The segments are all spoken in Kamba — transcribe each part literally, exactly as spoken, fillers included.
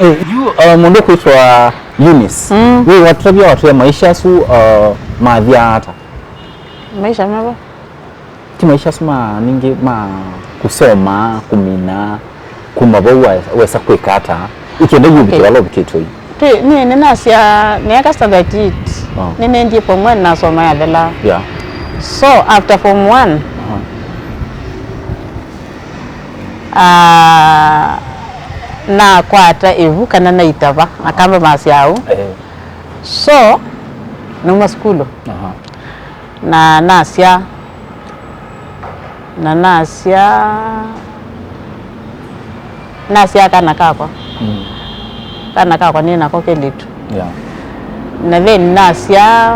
Yu, uh, mũndũ kwĩtwa Eunice. Mm. Wĩ watũtavya watũya maisha asu, uh, mathya ata? Maisha meva? Ti maisha asu ma ningĩ ma kũsoma, kũmina, kuma vau wa- wesa kwĩka ata? Ikenda yu Okay. Vikĩwa lo vikĩtwe yu. Twĩ, nĩ, nĩnasya, nĩeka standard eight. Oh. Nĩnendie form one nasoma yathela. Yeah. So, after form one, Uh-huh. Ah, nakwata ĩvu kana naitava, akamba masya au. Eh. So, nauma sukulu. Aha. Na nasya, na nasya, nasya kana kakwa. Mm. Kana kakwa nĩ nako kelĩtu. Yeah. Na then nasya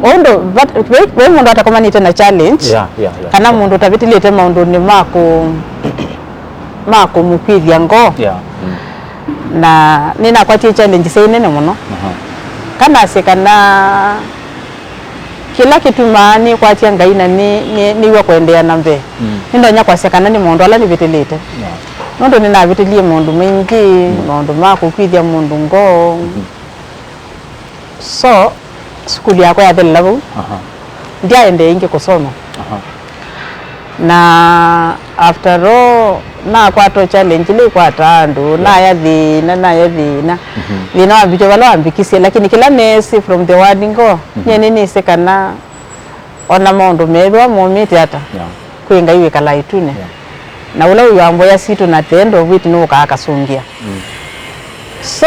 ũndũ vat- ve- ve mũndũ atakomanĩte na challenge, yeah, yeah, yeah, kana mũndũ ũtavĩtĩlĩte maũndũnĩ ma kũ- ma kũmũkwĩthya ngoo. Yeah. Mm. Na nĩnakwatie challenge syai nene mũno. Aha. Kanasye kana kĩla kĩtumaa nĩkwatya Ngai na nĩ- nĩ- nĩw'a kũendeea na mbee, mm, nĩndonya kwasya kana nĩ maũndũ ala nĩvĩtĩlĩte. Yeah. Nũndũ nĩnavĩtĩlie maũndũ maingĩ, mm, maũndũ ma kũkwĩthya mũndũ ngoo. Mm-hmm. So, sukulu yakwa yathelela vau. Aha. Ndyaendee ĩngĩ kũsoma. Aha. Na after all, nakwata challenge ila ikwataa andũ, yeah, naya thĩna, naya thĩna. Mhm. Thĩna wambikya vala wambikisye, lakini kĩla neesĩ from the word ngoo, mhm, nyie nĩnĩsĩ kana ona maũndũ meethĩwa momĩte ata, yeah, kwĩ Ngai wĩkalaa ĩtunĩ. Yeah. Na ũla wĩw'aa mboya sitũ na the end of it nũkaa akasũngĩa. Mm. So,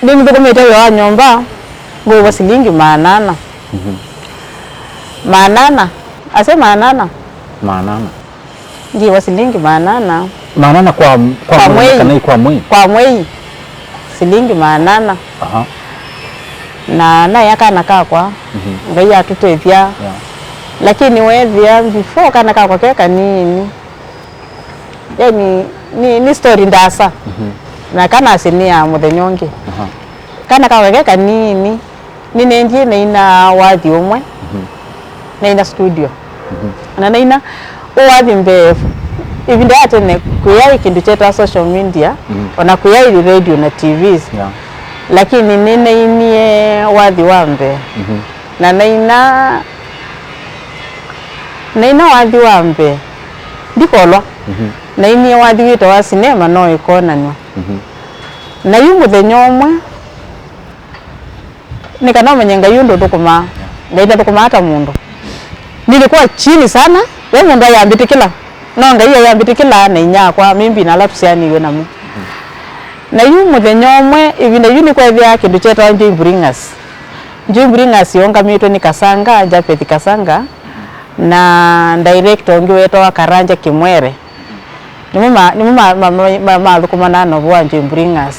nĩnĩthũkũmĩte wĩa wa nyũmba, ngũĩwa silingi maana ana. Mhm. Maana ana? Ase maana ana? Maana ana. Ngĩwa silingi maana ana. Maana ana kwa, kwa, kwa mwei, mwei, kana kwa mwei? Kwa mwei. Silingi maana ana. Aha. Na naĩa kana kakwa, mhm, Ngai atũtethya. Yeah. Lakini weethĩa before kana kakwa ke kanini, yani, nĩ, nĩ story ndasa. Mhm. Na kanasĩ nĩ ya mũthenya ũngĩ. Aha. Kana kakwa ke kanini, nĩnendie naina wathi ũmwe, mhm, naina studio. Mhm. Na naina ũwathi mbee, ĩvinda ya tene kũyaĩ kĩndũ kyetawa social media, mhm, ona kũyaĩ radio na T Vs. Yeah. Lakini nĩnainie wathi wa mbee. Mhm. Na naina, naina wathi wa mbee ndikolwa. Mhm. Nainie wathi wĩtawa Sinema No Ĩkonanw'a. Mhm. Na yu mũthenya ũmwe, nĩ kana ũmenye Ngai ũndũ ũthũkũmaa. Ngai ndathũkũmaa ta mũndũ. Nilikuwa chini sana, we mũndũ ayambĩtĩkĩla. No Ngai ayambĩtĩkĩla na inyakwa, maybe na ala tũsyaanĩw'e namo. Na yu mũthenya ũmwe, ĩvinda yu nĩkweethĩaa kĩndũ kyetawa Joy Bringers. Joy Bringers yũngamĩtwe nĩ Kasanga, Japheth Kasanga, na director ũngĩ wetawa Karanja Kimwere. Nĩmo ma-, nĩmo ma-, ma-, ma-, ma-, mathũkũmanaa na ũvoo wa Joy Bringers.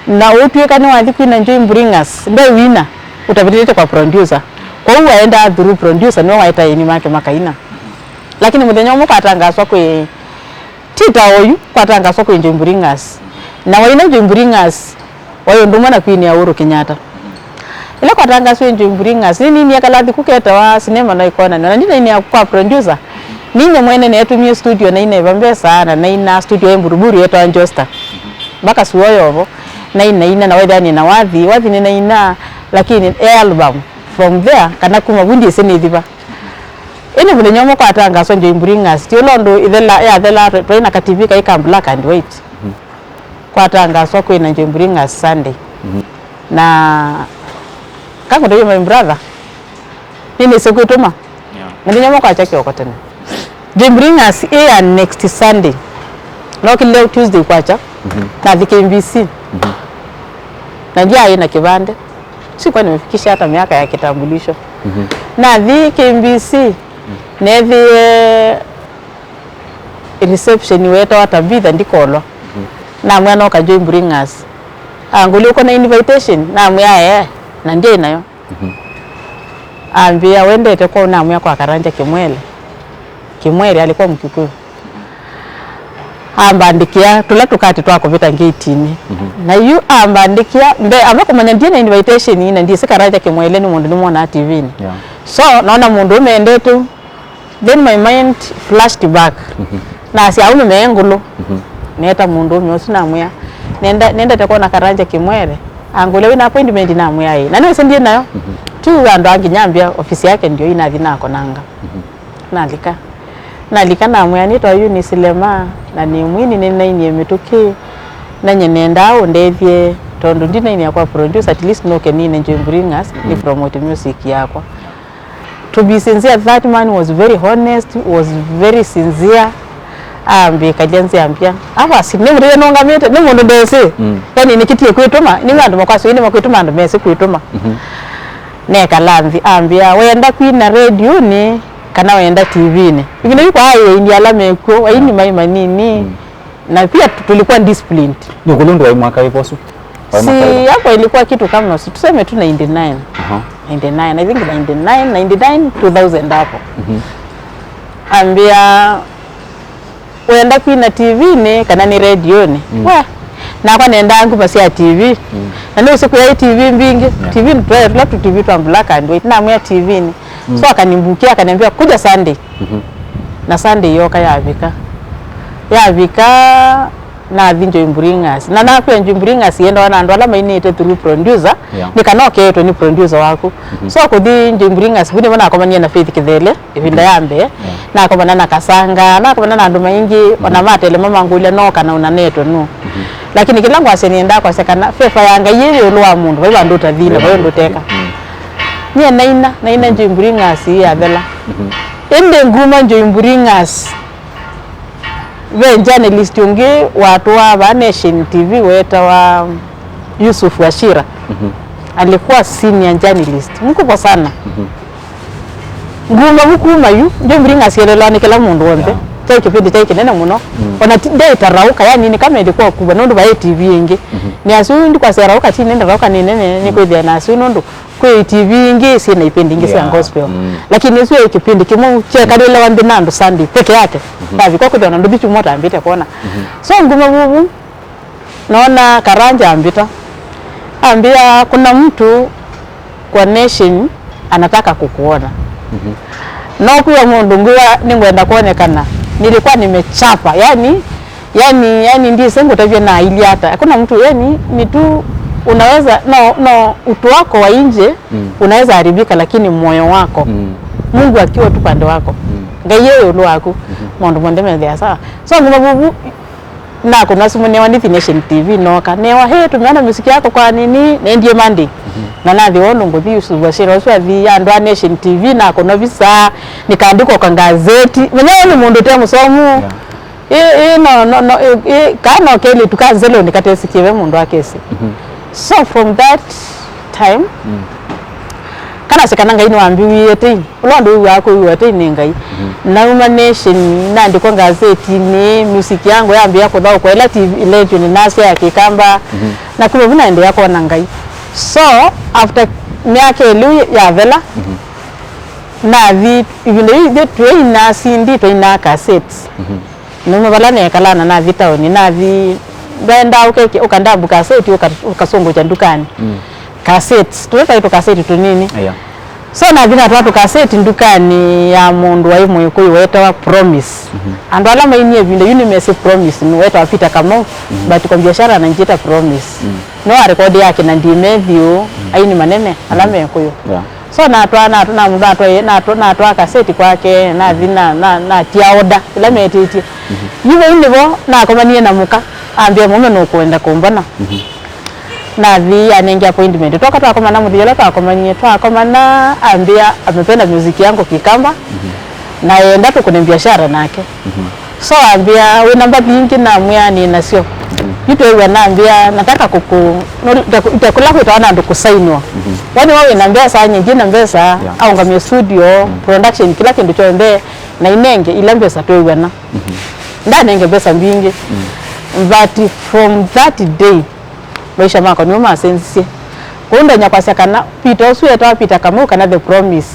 Na ũtw'ĩka nĩwathi kwina Joy Bringers, ndewina, ũtavĩtĩte kwa producer. Kwoou waendaa through producer, nĩwe waetae aini make makaina. Lakini mũthenya ũmwe kwatangaswa kwĩ, ti ta oyu, kwatangaswa kwĩ Joy Bringers. Na waina Joy Bringers, waĩ ũndũ ũmwe na Queen ya Uhuru Kenyatta. Ĩla kwatangaswe Joy Bringers, nĩninie kalathi kũ ketawa Sinema No Ĩkonanw'a, na ndinainia kwa producer. Ninyie mwene neetũmie studio naina ĩva mbesa, na naina studio ĩ Buruburu yetawa Josta. Mpaka suo yovo, nainaina na wethĩa nĩna wathi, wathi nĩnaina, lakini e album. From there, kana kuma vu ndyĩsĩ nĩthi va. Ĩndĩ mũthenya ũmwe kwatangaswa Joy Bringers, ti ũla ũndũ ĩthela, yathela, twaĩ na ka T V kaĩ ka black and white. Mhm. Kwatangaswa kwĩna Joy Bringers Sunday. Mhm. Na kakũtavya my brother, nĩnĩsĩ kwĩtũma. Yeah. Mũthenya ũmwe kwakya kĩoko tene, Joy Bringers ĩ ya next Sunday. Nokĩlile Tuesday kwakya, mhm, nathi K B C. Mhm. Na ndyaĩ na kĩvandĩ. Sikuwa nimefikisha hata miaka ya kitambulisho. Mhm. Nathi K B C, mm, neethĩie reception wetawa Tabitha Ndikolwa. Mhm. Namwĩa noka Joy Bringers. Angũlya, "Ũko na invitation?" Namwĩa, "Ee," na ndyĩ nayo. Mhm. Ambĩa, "Wendete kũu?" Namwĩa, "Kwa Karanja Kimwele." Kimwele alikuwa Mkikuyu. Ambandĩkĩa tũla tũkati twa kũvĩta ngeitinĩ. Mhm. Na yu ambandĩkĩa, mbe, amba kũmanya ndiĩ na invitation, na ndiĩsĩ Karanja Kimwele nĩ mũndũ nĩmwonaa T V-inĩ. Yeah. So, nona mũndũ ũmendete. Then my mind flashed back. Mhm. Nasya, "Aume me ngũlũ." Mhm. Neeta mũndũũme ũsu namwĩa, "Nenda, nendete kwona Karanja Kĩmwere." Angũlya, "Wĩna appointment?" Namwĩa, "Ĩĩ." Na nĩwĩsĩ ndiĩ nayo. Mhm. Tu andũ angĩ nyambĩa ofisi yake ndio inathi nakonanga. Mhm. Nalika. Nalika namwĩa, "Nĩtawa Eunice Lema, na nĩ mwini, nĩnainie mĩtũkĩ. Na nye nendaa ũndethye, tondũ ndinainia kwa producer, at least nũke nine Joy Mbũri Ng'asi, nĩ promote music yakwa." To be sincere, that man was very honest, was very sincere. Ambĩkalya nzĩ ambĩa, "Avasi, nĩ mũndũ nũngamĩte, nĩ mũndũ ndesĩ." Mm. Yani, nĩkĩtie kwĩtũma, nĩ andũ makwasyo, nĩ makwĩtũma andũ mesĩ kwĩtũma. Mhm. Nekala nthĩ, ambĩa, "Wenda kwina redionĩ kana wenda T V-nĩ?" Ĩvinda yu kwa aĩ aini ala mekw'o, aini mai manini. Mm. Na pia tu-, tulikuwa disciplined. Nĩ ũkũlũ ndũ waĩ mwaka wĩva ũsu? Waĩ mwaka wĩva? Si, hapo ilikuwa kitu kama, si tuseme tu ninety-nine. Aha. Ninety-nine, I think ninety-nine, ninety-nine, two thousand hapo. Mhm. Ambĩa, "Wenda kwina T V-nĩ kana nĩ redionĩ?" Mm. We, nakwa nendaa nguma sya T V. Mm. Na nĩ ũsiku yaĩ T V mbingĩ. Yeah. T V twaĩ tũla tu T V twa black and white. Namwĩa T V-nĩ. Mm. So akanimbukia, akaniambia, "Kuja Sunday." Mhm. Na Sunday yoka yavika. Yavika, nathi Joy Mbũri Ng'asi. Na nakwĩa Joy Mbũri Ng'asi yendawa na andũ ala mainĩte through producer, yeah, nĩ kana ũkeetwe nĩ producer waku. Mhm. So kũthi Joy Mbũri Ng'asi, vu nĩvo nakomanie na Faith Kĩthele, ĩvinda ya mbee. Yeah. Nakomana na Kasanga, nakomana na andũ maingĩ, ona matelema mangũlya no kana ũnanetwe nũ. Mhm. Lakini kĩla ngwasya nĩendaa kwasya kana favor ya Ngai yĩ ĩũlũ wa mũndũ, vai vandũ ũtathi na vai ũndũ ũteka. Mm. Nyie naina, naina Joy Mbũri Ng'asi yathela. Mhm. Ĩndĩ nguma Joy Mbũri Ng'asi, ve journalist ũngĩ watũaa vaa Nation T V wetawa Yusuf Washira. Mhm. Alikuwa senior journalist. Mkubwa sana. Mhm. Nguma vu kuma yu, Joy Mbũri Ng'asi elelwa nĩ kĩla mũndũ wonthe. Yeah. Kyaĩ kĩpindi kyaĩ kĩnene mũno. Mm. Ona ti, ndaĩta Rauka, yani nĩ kama ilikuwa kubwa, nũndũ vaĩ T V ĩngĩ. Mhm. Nĩ asu ndikwasya Rauka ti nene, Rauka nĩ nene, nĩkwĩthĩa na asu nũndũ kwĩ T V ingĩ syĩ na ipindi ingĩ sya, yeah, gospel. Mm. Lakini ĩsu yaĩ kĩpindi kĩmwe kyekalĩlawa nthĩ na andũ Sunday peke yake. Mhm. Ndavika kwĩthĩwa na ndũthi kyumwa ũtambĩte kwona. Mhm. So nguma vuvu, naona Karanja ambĩta. Ambĩa, "Kuna mtu kwa Nation anataka kukuona." Mhm. No kwĩa mũndũ ngwĩa, "Nĩngwenda kuonekana." Nilikuwa nimechapa. Yani, yani, yani, ndisĩ ngũtavye na ili ata. Hakuna mtu, yani, ni tu unaweza, no, no, utu wako wa nje, mm, unaweza haribika, lakini moyo wako, mm, Mungu akiwa tu pande wako, mm, Ngai e ĩũlũ waku, mhm, maũndũ monthe methĩa sawa. So, nguma vuvu, nakũnwa simũ newa nĩthi Nation T V, nooka. Newa, "Hey, tumeona music yako kwa nini?" Nendie Monday. Mhm. Na nathi wonu ngũthi Yusuf Washira ũsu athi andũ a Nation T V, nakũnwa visa, nikaandikwa kwa gazeti. Menya we nĩ mũndũ ũte mũsomu. Yeah. Ĩ, ĩ, no, no, no, ĩ, ĩ, kaa no kelĩtu ka nzelonĩ katesikie ve mũndũ akesi. Mhm. So from that time, mm, kanasya kana Ngai nĩwambiwie tei. Ũla ũndũ wĩw'aa kũiw'a tei nĩ Ngai. Mhm. Nauma Nation, naandĩkwa ngasetinĩ, music yangu yambĩĩa kũthaũkwa ĩla T V, ĩla redio nĩnasya ya Kĩkamba. Mhm. Na kuma vu naendeea kwona Ngai. So, after myaka ĩlĩ yavela, mhm, nathi, ĩvinda yĩu ithyĩ twainaa C D, twainaa cassettes. Mhm. Nauma vala neekalaa na nathi taoni, nathi, ndwaendaa ũkeke, ũkandambu kaseti, ũka-, ũkasũngũkya ndukanĩ. Mm. Kaseti, tũla twaĩ tũkaseti tũnini. Yeah. So nathi natwaa tũkaseti ndukanĩ ya mũndũ waĩ Mũĩkũyũ wetawa Promise. Mhm. Andũ ala mainie ĩvinda yu nĩmesĩ Promise, nĩ wetawa Peter Kamau, mhm, but kwa biashara ananjĩta Promise. Mm. No arekodi yake na ndi Matthew, mm, aini manene, ala, mhm, Mekũyũ. Yeah. So natwaa, natwaa, natwaa, natwaa, natwaa kaseti kwake, nathi na, na, natia order ĩla metĩtye. Mhm. Yu vau nĩvo nakomanie na mũka, ambĩa, "Mũme nũkwenda kũmbona." Mhm. Nathi anenge appointment. Twoka twakomana mũthenya ũla twakomanie, twakomana, ambĩa amependa music yangu Kikamba, mhm, na enda tũkũne biashara nake. Mhm. So ambĩa, "Wĩna mbathi ingĩ?" Namwĩa, "Nĩ nasyo." Mhm. Yu tweew'a nambĩa, "Nataka kũkũ-, no, ite-, itekũla kwĩtawa na andũ kũsainwa." Mhm. Wani wa wĩna mbesa, nyie ndyĩ na mbesa, yeah, aũngamie studio, mhm, production, kĩla kĩndũ kyonthe, na inenge ila mbesa tweew'ana. Mhm. Ndanenge mbesa mbingĩ. Mhm. But from that day, maisha makwa nĩmo masenzisye. Kũu ndonya kwasya kana Peter ũsu etawa Peter Kamau kana The Promise.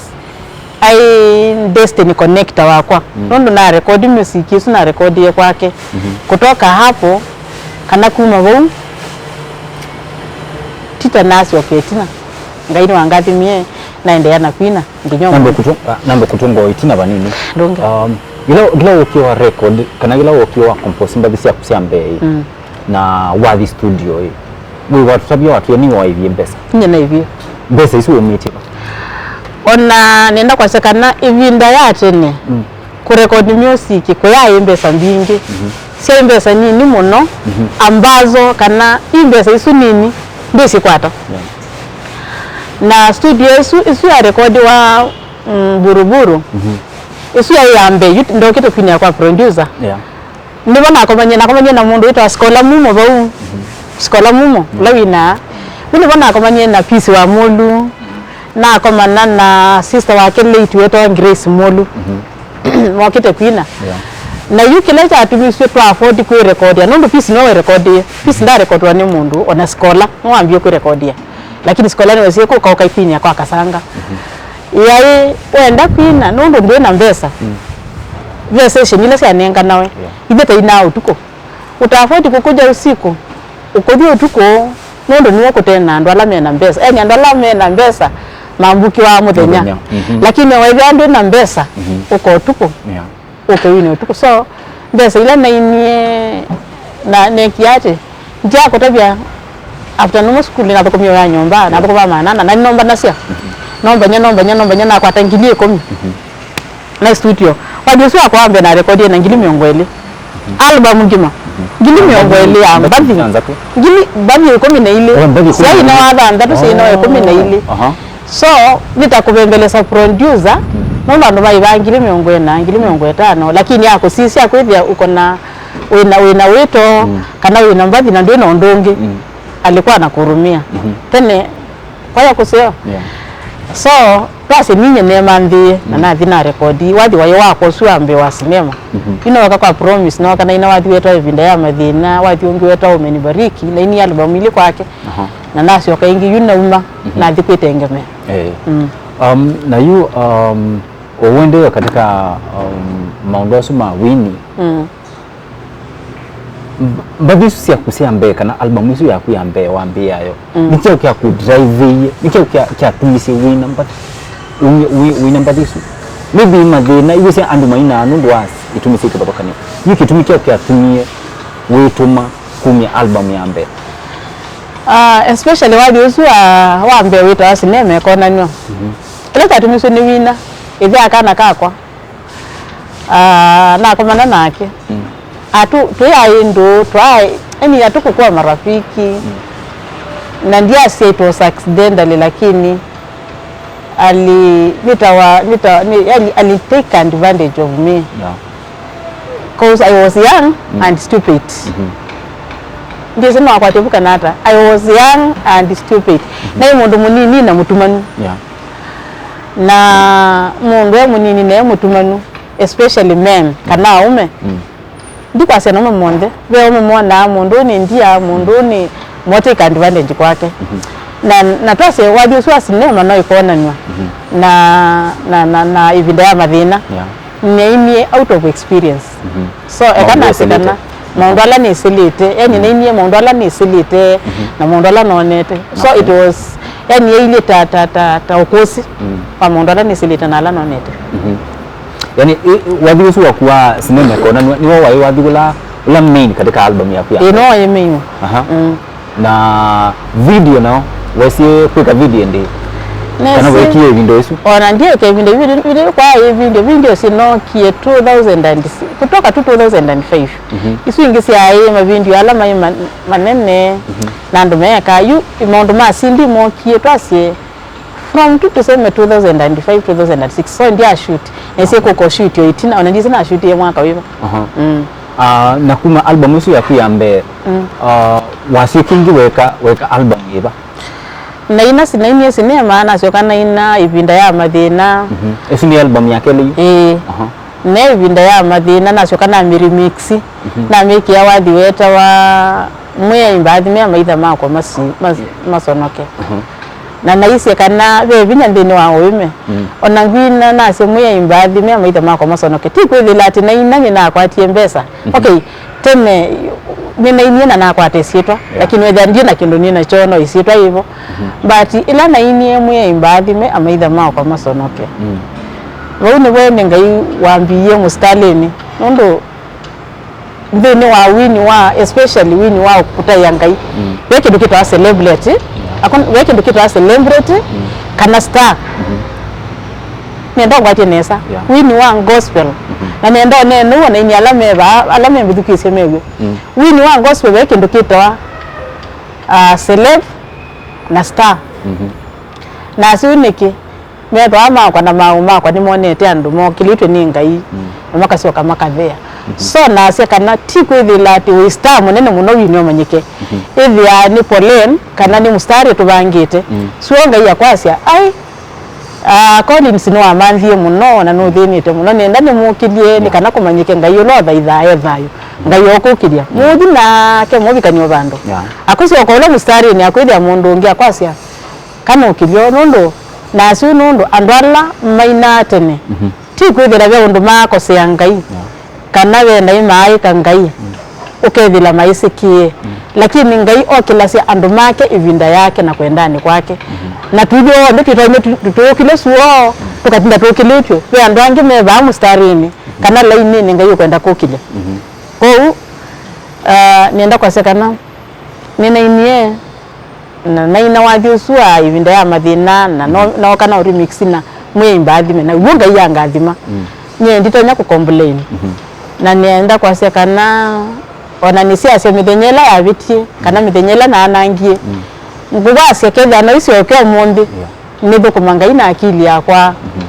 Aĩ destiny connector wakwa. Mm. Nũndũ na record music ĩsu na recordie kwake. Mhm. Kutoka hapo, kana kuma vau, tita nasyoka ĩtina. Ngai nĩwangathimie, naendeea na kwina, nginya ũmũnthĩ. Nambe kũtũ-, ah, nambe kũtũnga o ĩtina vanini. Ndũnge. Um, Ĩla, ĩla wookie wa record, kana ĩla wookie wa compose mbathi syaku sya mbee ĩ, mm, na wathi studio ĩ, wĩ watũtavya watwĩa nĩwaĩvie mbesa? Nyie naĩvie. Mbesa isu wumĩtye va? Ona nenda kwasya kana ĩvinda ya tene, mm, kũrekodi music kũyaĩ mbesa mbingĩ. Mhm. Syaĩ mbesa nini mũno, mhm, ambazo kana i mbesa isu nini ndĩsikwata. Yeah. Na studio isu, isu ya rekodiwa, mm, Buruburu. Mhm. Ĩsu yaĩ ya mbee, yu ndokĩte kwinĩa kwa producer. Yeah. Nĩvo nakomanie, nakomanie na mũndũ wĩtawa Sikola Mumo vau. Mhm. Sikola Mumo, mm, ũla winaa. Yu nĩvo nakomanie na Peace wa Mulu. Nakomana na sister wake late wĩtawa Grace Mulu. Mhm. Mokĩte kwina. Yeah. Na yu kĩla kyatumisye twa afford kwĩrekodia, nũndũ Peace no wĩrekodie. Peace ndarekodwa nĩ mũndũ, ona Sikola no wambie kwĩrekodia. Lakini Sikola nĩwesie kũka ũkaikwinia kwa Kasanga. Mhm. Yaĩ, wenda kwina, nũndũ ndwĩ na mbesa. Mm. Ve session ila syanenganawe. Yeah. Ithe tainaa ũtukũ. Ũtaafoti kũkũja usiku, ũkũthi ũtukũ, nũndũ nĩwe kũte na andũ ala me na mbesa. Yaani andũ ala me na mbesa mambukĩwaa mũthenya. Mũthenya. Mhm. Lakini wethĩa ndwĩ na mbesa, mhm, ũka ũtukũ, yeah, ũke wine ũtukũ. So, mbesa ila nainie na neekie atĩ, ndyakũtavya, after numa sukulu, nathũkũmie wĩa nyũmba, nathũkũmaa maana ana, na nĩnombanasya. Mhm. Nombany'a, nombany'a, nombany'a, nakwata ngili ĩkũmi. Mhm. Na studio. Wathi ũsu wakwa wa mbee narekodie na ngili mĩongo ĩlĩ. Mhm. Album ngima. Mhm. Ngili mĩongo ĩlĩ ya mbathi. Mbathi thanthatũ? Ngili, mbathi ĩkũmi na ilĩ. Oh, mbathi ĩkũmi na ilĩ. Syaĩ no wa thanthatũ, syaĩ no wa ĩkũmi na ilĩ. Oh. Aha. So, nĩtakũvembelesa producer, mm, nũndũ andũ maĩvaa ngili mĩongo ĩna, ngili mĩongo ĩtano, lakini akũsisya kwĩthĩa ũkona wĩna, wĩna wĩto, mm, kana wĩna mbathi na ndwĩna ũndũ ũngĩ, mm, alikuwa anakuhurumia. Mhm. Tene, kwaya kũseo. Yeah. So, twasye ninyie neemanthĩie, na, mm, nathi na rekodi. Wathi wayo wakwa ũsu wa mbee wa sinema. Mhm. Yu nooka kwa Promise, nooka naina wathi wetawa Ĩvinda ya Mathĩna, wathi ũngĩ wetawa Umenibariki, nainie album ilĩ kwake. Aha. Na nasyoka ĩngĩ yu nauma, mhm, nathi kwĩtengemea. Eh. Mm. Um, na yu, um, ũendeeo katika, um, maũndũ asu ma wini. Mm. Mb-, mbathi isu syaku sya mbee, kana album isu yaku ya mbee wambĩĩayo, mm, nĩ kyaũ kyakũdriveie? Nĩ kyaũ kya-, kyatumisye wina mbathi, wi-, wi-, wina mbathi isu? Maybe mathĩna, iwĩsĩ andũ mainaa nũndũ wa itumi syĩ kĩvathũkany'o. Yu kĩtumi kyaũ kyatumie wĩtũma kumya album ya mbee? Ah, especially wathi ũsu wa, wa mbee wĩtawa Sinema Ĩkonanw'a. Mhm. Kĩla kyatumisye nĩ wina, ĩthe a kana kakwa. Ah, nakomana nake. Mm. Atu, twĩ aĩ ndũũ, twaĩ, yani, atukũkua marafiki. Mm. Na ndiasya it was accidentally, lakini ali, nĩtawa, nĩtawa, nĩ, yani, ali take advantage of me. Yeah. 'Cause I was young, mm, and stupid. Mhm. Ndiĩsĩ no akwatya vu kana ata. I was young and stupid. Mhm. Naĩ mũndũ mũnini na mũtumanu. Yeah. Na mũndũ e mũnini na e mũtumanu, especially men, kana aũme. Mm. Ndikwasya na aũme monthe. Ve aũme monaa mũndũ ũũ nĩ ndia, mũndũ ũũ nĩ, mo take advantage kwake. Mhm. Na, na twasye wathi ũsu wa sinema no ĩkonanw'a, mhm, na, na, na, na Ĩvinda ya Mathĩna. Yeah. Nĩainie out of experience. Mhm. So, eka nasye kana maũndũ ala nĩsĩlĩte, yani, mhm, nĩainie maũndũ ala nĩsĩlĩte, mhm, na maũndũ ala nonete. So, okay, it was, yani, yailyĩ ta, ta, ta, ta ũkũsĩ, mm, wa maũndũ ala nĩsĩlĩte na ala nonete. Mhm. Yani, i, i, wathi ũsu waku wa Sinema Ĩkonanw'a, nĩwo waĩ wathi ũla, ũla main katika album yaku ya? Ĩĩ, no waĩ main. Aha. Mm. Na video nao, wesie kwĩka video ĩndĩĩ? Kana weekie ĩvinda ĩsu? Ona ndyeeka ĩvinda, video, video, kwa ĩ video, video sinookie two thousand and, kutoka tu two thousand and five. Mhm. Isu ingĩ syaĩ mavideo ala maĩ ma-, manene, mhm, na andũ meekaa. Yu maũndũ ma C D mookie twasye from tu tuseme two thousand and five, two thousand and six. So ndya shoot. Nesie, okay, kũko shoot yo ĩtina, ona ndisi na shoot ye mwaka wĩva. Aha. Mm. Ah, na kuma album ĩsu yaku ya mbee, mm, ah, wasyũkie ĩngĩ weka, weka album yĩva? Naina si-, nainie sinema, nasyoka naina Ĩvinda ya Mathĩna. Mhm. Ĩsu nĩ album ya kelĩ yu? Ĩĩ. Aha. Ne Ĩvinda ya Mathĩna, nasyoka namĩ remix. Mhm. Namĩkĩa wathi wetawa Mwĩai Mbathime Amaitha Makwa Masi-, Mas-, Masonoke. Mhm. Na naisye kana ve vinya nthĩnĩ wa ũĩme. Mm. Ona ngwina nasye, Mwĩai Mbathime Amaitha Makwa Masonoke. Ti kwĩthĩla atĩ naina nĩnakwatie mbesa. Mhm. Okay, tene nĩnainie na nakwata ĩsyĩtwa, yeah, lakini wethĩa ndyĩ na kĩndũ nĩ nakyo, no ĩsyĩtwa yĩvo. Mhm. But ĩla nainie, Mwĩai Mbathime Amaitha Makwa Masonoke. Mm. Vau nĩvo ĩndĩ Ngai wambĩĩie mũsitalĩnĩ, nũndũ nthĩnĩ wa wini wa, especially wini wa kũtaĩa Ngai, mm, ve kĩndũ kĩtawa celebrity. Yeah. Ako-, ve kĩndũ kĩtawa celebrity, mm, kana star. Mm-hmm. Nenda ũkwatye nesa. Yeah. Wini wa gospel. Mm-hmm. Na nenda ũneenũu ona ini ala me vaa, ala me mbĩthukĩĩsye mew'e. Mm. Wini wa gospel ve kĩndũ kĩtawa, uh, celeb na star. Mm-hmm. Na asu nĩkĩ? Methwa makwa na maaũ makwa nĩmonete andũ mokĩlĩtw'e nĩ Ngai, mm, na makasyoka makathea. Mm-hmm. So nasya kana ti kwĩthĩla atĩ wĩ star mũnene mũno wini ũmanyĩke. Mm-hmm. Ĩthĩaa nĩ poleni kana nĩ mũsitalĩ tũvangĩte. Mm. Suo Ngai akwasya, ai, ah, Collins nĩwamanthie mũno na nũthĩnĩte mũno, nenda nĩmũkĩlye nĩ, yeah, kana kũmanyĩke Ngai ũla ũthaithaa e thayũ. Ngai ũkũkĩlya. Mm. Mũthi nake mũvikany'o vandũ. Yeah. Akũsyoka ũla mũsitalĩnĩ akwĩthĩa mũndũ ũngĩ akwasya, kana ũkĩlyo, nũndũ nasyo nũndũ andũ ala mainaa tene, mhm, ti kwĩthĩla ve ũndũ maakosea Ngai, yeah, kana ve naĩ maaĩka Ngai, mm, ũkethĩla maĩsĩkĩe. Mm. Lakini Ngai okĩlasya andũ make ĩvinda yake na kwendanĩ kwake. Mhm. Na twĩthĩwa onthe twĩtonya tũ-, tũũkĩlya suo, mm, tũkatinda tũũkĩlĩtw'e. Ve andũ angĩ me vaa mũsitalĩnĩ, mhm, kana lainĩnĩ Ngai ũkwenda kũkĩlya. Mhm. Kwoou, ah, nĩenda kwasya kana nĩnainie Na naina wathi ũsu wa ĩvinda ya mathĩna, na no-, mm, nooka na remix na mwĩai mbaathime, na w'o Ngai angathima. Mm. Nyie nditonya kũcomplain. Mhm. Na nĩenda kwasya kana ona nĩsiasya mĩthenya ĩla yavĩtie, kana, mm, mĩthenya ĩla naanangie. Mm. Ngũkwasya kethĩa no isyoke ũmũnthĩ. Yeah. Nĩthũkũma Ngai na akili yakwa. Mhm.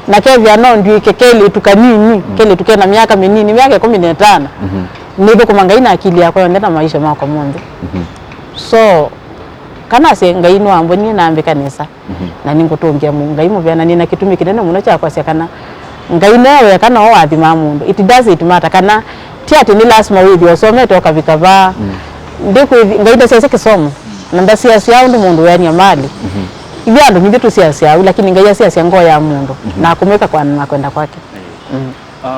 Na kethĩa no ndw'ĩke kelĩtu kanini, mm, kelĩtu kena myaka mĩnini, myaka ĩkũmi na ĩtano. Mhm. Nĩthũkũma Ngai na akili yakwa yonthe na maisha makwa monthe. Mhm. So, kana asye Ngai nĩwambonie na ambĩka nesa. Mhm. Na nĩngũtũngĩa Ngai mũvea, na nĩna kĩtumi kĩnene mũno kya kwasya kana Ngai nĩwe weka no wathimaa mũndũ. It doesn't matter kana ti atĩ nĩ lasima wĩthĩe ũsomete ũkavika vaa. Mm. Ndikwĩthi-, Ngai ndasyaĩsye kĩsomo, na ndasyaĩsya ũndũ mũndũ weanĩa mali. Mhm. Ithyĩ andũ nithyĩ tũsyaĩsya ũu, lakini Ngai asyaĩsya ngoo ya mũndũ, mhm, na akũmwĩka kwa na kwenda kwake. Mm. Uh,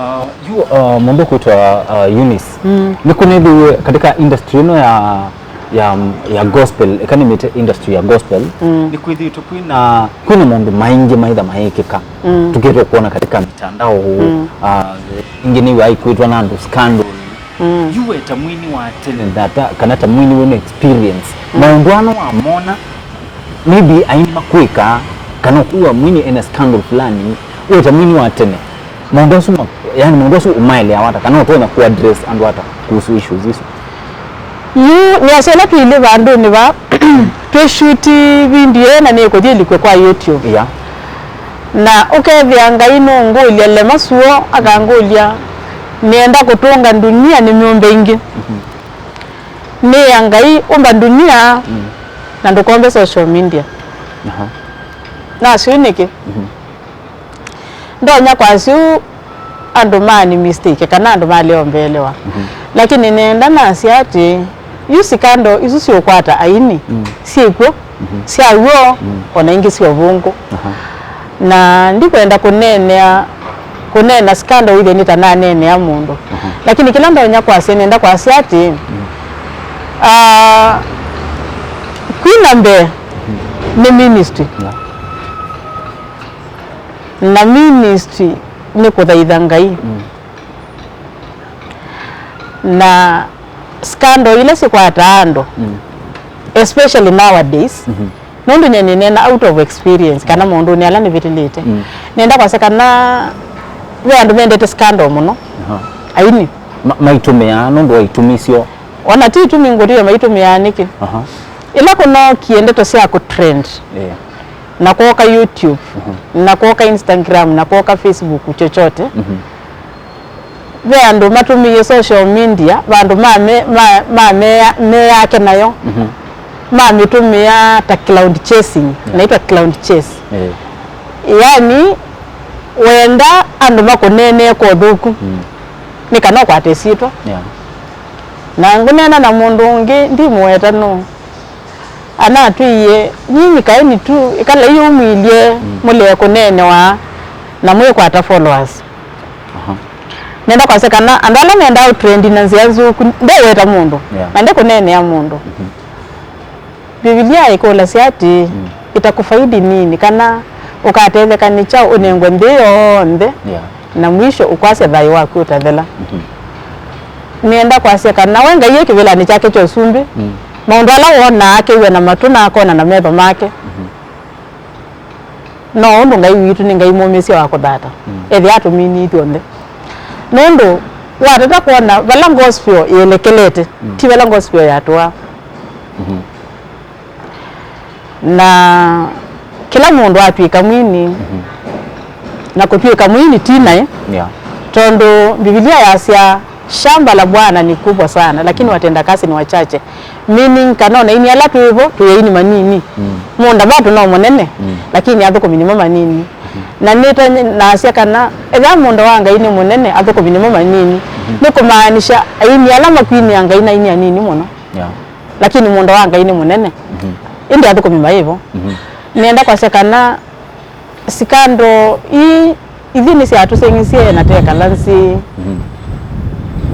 yu, uh, mũndũ kwĩtwa, uh, Eunice. Mm. Nĩkũnĩthĩwe katika industry ĩno ya, ya, ya gospel, ĩka nĩmĩte industry ya gospel, mm, nĩkwĩthĩĩtwe kwĩna, kwĩna maũndũ maingĩ maitha mayĩkĩka. Mm. Tũkĩtwa kuona katika mitandao, mm, uh, ingĩ nĩw'a ikwĩtwa na andũ scandal. Mm. Yu we ta mwini wa tene, na ta, kana ta mwini wĩna experience, mm, maũndũ ano wamona, maybe aini makwĩka, kana ũkua mwini ena scandal fulani, we ta mwini wa tene, maũndũ asu ma-, yani maũndũ asu ũmaeleawa ata, kana ũtonya ku address andũ ata kuhusu issues isu? Yu nĩasya ĩla twĩlĩ vandũnĩ va, twĩ shoot video na nĩkũthi ĩlikwe kwa YouTube. Yeah. Na ũkethĩa Ngai nũngũlya lema suo, akangũlya, nĩenda kũtũnga ndunia nĩ myũmbe ingĩ. Mhm. Nĩĩa Ngai, ũmba ndunia, mm, na ndũkombe social media. Aha. Nasyo nĩkĩ? Mhm. Ndonya kwasya andũ maani mistake kana andũ maleombeelewa. Mhm. Lakini nenda nasya atĩ, yu scandal isu siũkwata aini, mm, syĩkw'o, mhm, sya w'o, mm, ona ingĩ sya ũvũngũ. Aha. Na ndikwenda kũneenea, kũneena scandal wĩthĩe nĩ ta naneenea mũndũ. Aha. Lakini kĩla ndonya kwasya, nenda kwasya atĩ, mm, ah, kwina mbee, mhm, nĩ ministry. Yeah. Na ministry nĩ kũthaitha Ngai. Mm. Na scandal ila sikwataa andũ, mm, especially nowadays, mhm, nũndũ nye nĩneena out of experience, kana maũndũnĩ ala nĩvĩtĩlĩte. Mm. Nenda kwasya kana ve andũ mendete scandal mũno. Aha. Aini. Ma-, maitũmĩaa nũndũ wa itumi syoo. Ona ti itumi ngũtĩe maitũmĩaa nĩkĩ. Aha. Ĩla kũnookie ndeto sya kũtrend, yeah, na kwoka YouTube, mhm, na kwoka Instagram, na kwoka Facebook, chochote, mhm, ve andũ matũmĩie social media, vandũ mame-, ma-, mame-, meyake nayo, mhm, mamĩtũmĩa ta cloud chasing, yeah, inaitwa cloud chase. Eh. Yani, wenda andũ makũneenee kwa ũthũku, mm, nĩ kana ũkwate ĩsyĩtwa. Yeah. Na ngũneena na mũndũ ũngĩ, ndimũweta nũũ. Anatwĩie, nyinyi kaeni tu, ĩkalai ũmilye, mm, mũlee kũneenewa na mwĩkwata followers. Aha. Nenda kwasya kana andũ ala mendaa ũtrendi na nzĩa nzũku, ndeweta mũndũ, yeah, na ndekũneenea mũndũ. Mhm. Mbivilia ĩkũlasya atĩ, mm, itakufaidi nini, kana ũkatetheka nĩ kyaũ ũnengwe nthĩ yonthe, Yeah. na mwisho ũkwasya thayũ waku ũtathela. Mhm. Nĩenda kwasya kana we Ngai e kĩvĩlanĩ kyake kya ũsumbĩ, Mm. maũndũ ala wonaa akew'a na matũ na akona na metho make. Mhm. No ũndũ Ngai witũ nĩ Ngai mũmĩsya wa kũthata. Mm. Ethĩa atũminie ithyonthe. Nũndũ watata kwona vala gospel yelekelete, Mm. ti vala gospel yatũaa. Mhm. Na kĩla mũndũ atw'ĩka mwini, Mhm. na kũtw'ĩka mwini ti naĩ, Yeah. tondũ Mbivilia yasya, "Shamba la Bwana ni kubwa sana, lakini watendakazi ni wachache." Meaning, kana ona aini ala twĩ vo, twĩ aini manini. Mm. Mũũnda vatũ no mũnene, Mm. lakini athũkũmi nĩmo manini. Mhm. Na nĩtony'a nasya kana, ethĩa mũũnda wa Ngai nĩ mũnene, athũkũmi nĩmo manini. Mhm. Nĩ kũmaanisha, aini ala makwinĩa Ngai nĩ aini anini mũno. Yeah. Lakini mũũnda wa Ngai nĩ mũnene. Mhm. Ĩndĩ athũkũmi maĩ vo. Mhm. Nĩenda kwasya kana sikando ii, ithyĩ nĩsyatũseng'isye na twekala nzĩ, Mhm.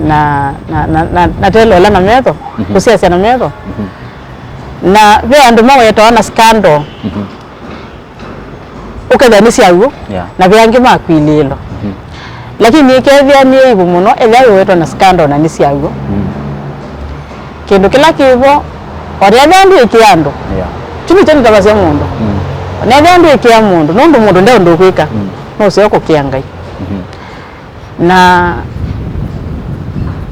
na, na, na, na, na telola na metho, Mhm. kũsyaĩsya na metho. Mhm. Na ve andũ mawetawa na sikando. Mhm. Ũkethĩa nĩ sya w'o, Yeah. na ve angĩ ma kwilĩĩlwa. Mhm. Lakini ĩkethĩa nĩ aibu mũno, ethĩa yũwetwa na scandal na nĩ sya w'o. Mm. Kĩndũ kĩla kĩ vo, o na ethĩa ndwĩkĩa andũ, Yeah. kyu nĩkyo nĩtavasya mũndũ. Mm. O na ethĩa ndwĩkĩa mũndũ, nũndũ mũndũ nde ũndũ ũkwĩka, Mm. nũseo kũkĩa Ngai. Mhm. Na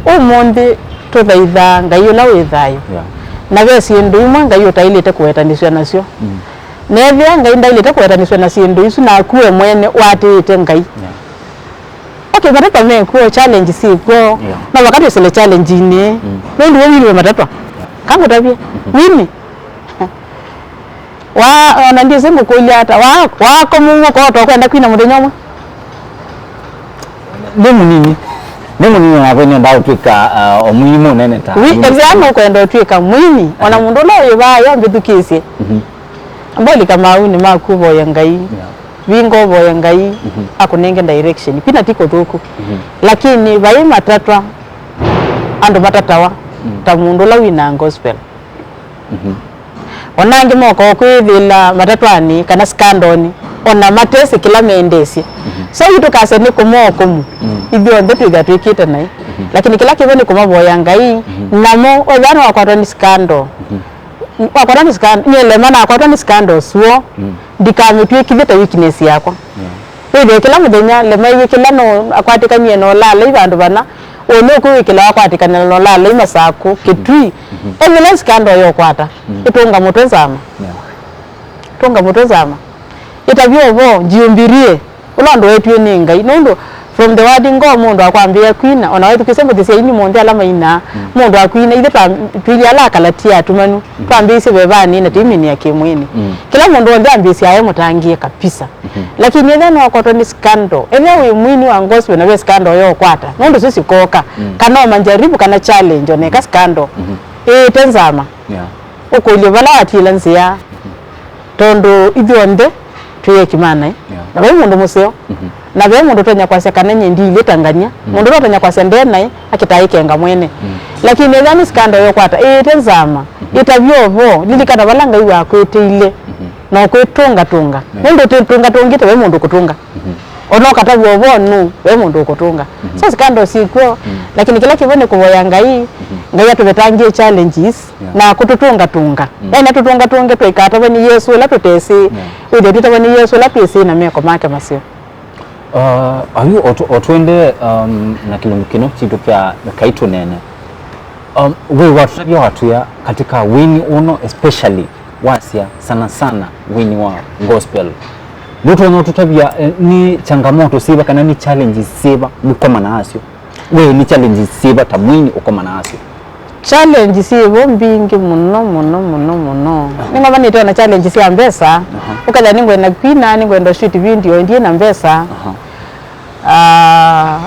ũmũnthĩ tũthaithaa Ngai ũla wĩ thayũ. Yeah. Na ve syĩndũ imwe Ngai ũtaĩlĩte kũwetanĩsw'a nasyo. Mm. Na ethĩa Ngai ndaĩlĩte kũwetanĩsw'a na syĩndũ isu, naku we mwene ũatĩĩte Ngai. Yeah. Okay, matatwa mekw'o, challenge syĩkw'o. Yeah. No vaka twĩsĩle challenge-inĩ. Mm. Nũndũ we wĩnĩwe matatwa. Yeah. Kangũtavye. Mm-hmm. Wini. Wa, ona ndyĩsĩ ngũkũlya ata. Wa, wakoma ũu ũkoota ũkwenda kwina mũthenya ũmwe? Nĩ mũnini. Nĩ mũnini, nakwa nĩendaa ũtw'ĩka, uh, o mwini mũnene ta Wi, Elijah. Ethĩa nũkwenda ũtw'ĩka mwini, ona Yeah. mũndũ ũla wĩ vaa yo mbĩthukĩĩsye. Mhm. Amba ũlika maũnĩ maku ũvoye Ngai. Yeah. Vinga ũvoye Ngai, Mhm. akũnenge direction. Kwina ti kũthũku. Mhm. Lakini vai matatwa, andũ matatawa, Mm. ta mũndũ ũla wĩnaa gospel. Mhm. Ona angĩ moka o kwĩthĩla matatwanĩ kana sikandonĩ, ona matesĩ kĩla meendeesye. Mhm. So, yu tũkasya nĩ kũmookũmu, Mm. ithyonthe twĩthĩa twĩkĩte naĩ. Mhm. Lakini kĩla kĩvo nĩ kũmavoya Ngai, Mhm. namo wethĩa nĩwakwatwa nĩ sikando. Mhm. Wakwatwa nĩ sikando, nyie Lema nakwatwa nĩ sikando ũsuo, Mm. ndikamĩtw'ĩkĩthye ta weakness yakwa. Yeah. Wĩthĩe kĩla mũthenya, Lema ĩyĩ kĩla no akwatĩkanie na ũlaalai vandũ vana, ũnĩ ũkwĩwĩkĩla wakwatĩkana na ũlaalai Masakũ, Kĩtui. Mhm. Ethĩla sikando yokwata, Mm. ĩtũnga mũtwe nzama. Yeah. Tũnga mũtwe nzama. Ĩtavya ũvoo, njiũmbirie, ũla ũndũ weetwie nĩ Ngai. Nũndũ, from the word go, mũndũ akwambĩĩa kwina, ona wethukĩsya mbũthi sya aini monthe ala mainaa, Mm. mũndũ akwina, ithe twa-, twĩlĩ ala Akalatia atũmanu, Mm. twambĩĩsye vevanĩ na tũiminĩa kĩmwĩnĩ. Mm. Kĩla mũndũ onthe ambĩĩsya ae mũtangĩĩe kabisa. Mhm. Lakini ethĩa nĩwakwatwa nĩ scandal, ethĩa wĩ mwini wa gospel na ve scandal yokwata, nũndũ syo sikoka, Mm. kana o majaribu kana challenge, oneka scandal, Mhm. ĩĩte nzama. Yeah. Ũkũlye vala watiĩla nzĩa, tondũ ithyonthe twĩ eki ma naĩ. Yeah. Na vai mũndũ mũseo. Mhm. Na ve mũndũ ũtonya kwasya kana nyie ndiilye ta ngania. Mm. Mũndũ ũla ũtonya kwasya nde naĩ, akĩtaa ĩkenga mwene. Mm. Lakini ethĩa nĩ scandal yokwata, ĩĩte nzama, Mhm. ĩtavye ũvoo, lilikana vala Ngai wakwĩtĩile, Mhm. na ũkwĩtũngatũnga. Yeah. Nũndũ ũtĩtũngatũngĩte, ve mũndũ ũkũtũnga. Mhm. Ona ũkatavw'a ũvoo nũũ, ve mũndũ ũkũtũnga. Mhm. So scandal syĩkw'o, Mm. lakini kĩla kĩvo nĩ kũvoya Ngai, Mhm. Ngai atũvetangĩe challenges, Yeah. na kũtũtũngatũnga. Mm. Yaani atũtũngatũnge tũikatavwe nĩ Yesũ ũla tũtesĩ, Yeah. wĩthĩe twĩtavwe nĩ Yesũ ũla twĩsĩ na meko make maseo. Uh, ayu o tũ-, o twende, um, na kĩlungu kĩno kitũ kya Ngai tũnene. Um, we watũtavya watwĩa katika wini ũno especially wasya sana sana wini wa gospel. Nũtonya ũtũtavya, eh, nĩ changamoto syĩva kana nĩ challenges syĩva mũkomana nasyo? We nĩ challenges syĩva ta mwini ũkomana nasyo? Challenge syĩvo mbingĩ mũno, mũno, mũno, mũno. Aha. Nĩngomanĩte na challenge sya mbesa. Aha. Ũkethĩa nĩngwenda kwina, nĩngwenda shoot video, ndiĩ na mbesa. Aha. Ah,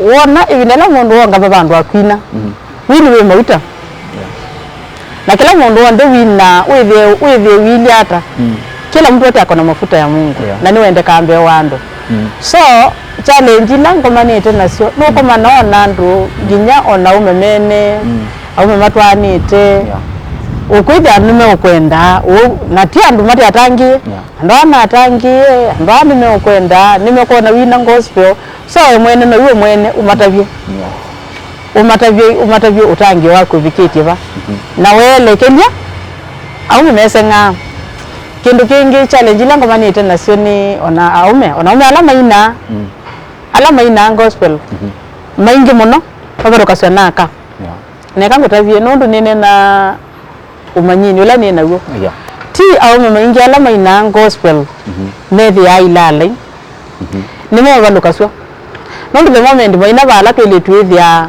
wona ĩvinda ĩla mũndũ wonga va vandũ akwina, Mhm. wini wĩ mauta. Yeah. Na kĩla mũndũ w'onthe wina wĩthĩe, wĩthĩe wĩilye ata, Mm. kila mtu wote ako na mafuta ya Mungu, Yeah. na nĩwendekaa mbee wa andũ. Mm. So, challenge ila ngomanĩte nasyo, nũkomana ona andũ, nginya ona aume mene, Mm. aume matwaanĩte, Yeah. Ũkwĩthĩa nĩmeũkwenda, ũ-, na ti andũ mate atangĩĩe. Yeah. Andũ aa matangĩĩe, andũ aa nĩmeũkwenda, nĩmekwona wĩna gospel. So we mwene, no iwe mwene, ũmatavye. Yeah. Ũmatavye, ũmatavye ũtangĩĩo waku ũvikĩtye va. Mhm. Na weelekelya, aũme meseng'aa. Kĩndũ kĩngĩ, challenge ila ngomanĩte nasyo nĩ ona aũme, ona aũme ala mainaa, mm, ala mainaa gospel, mhm, maingĩ mũno mavalũkasw'a na aka. Yeah. Neka ngũtavye, nũndũ nĩneenaa ũmanyinĩ ũla nĩ naw'o. Yeah. Ti aũme maingĩ ala mainaa gospel, mhm, methĩaa ilalai. Mhm. Nĩmo mavalũkasw'a. Nũndũ the moment maina vala twĩlĩtu ĩthĩaa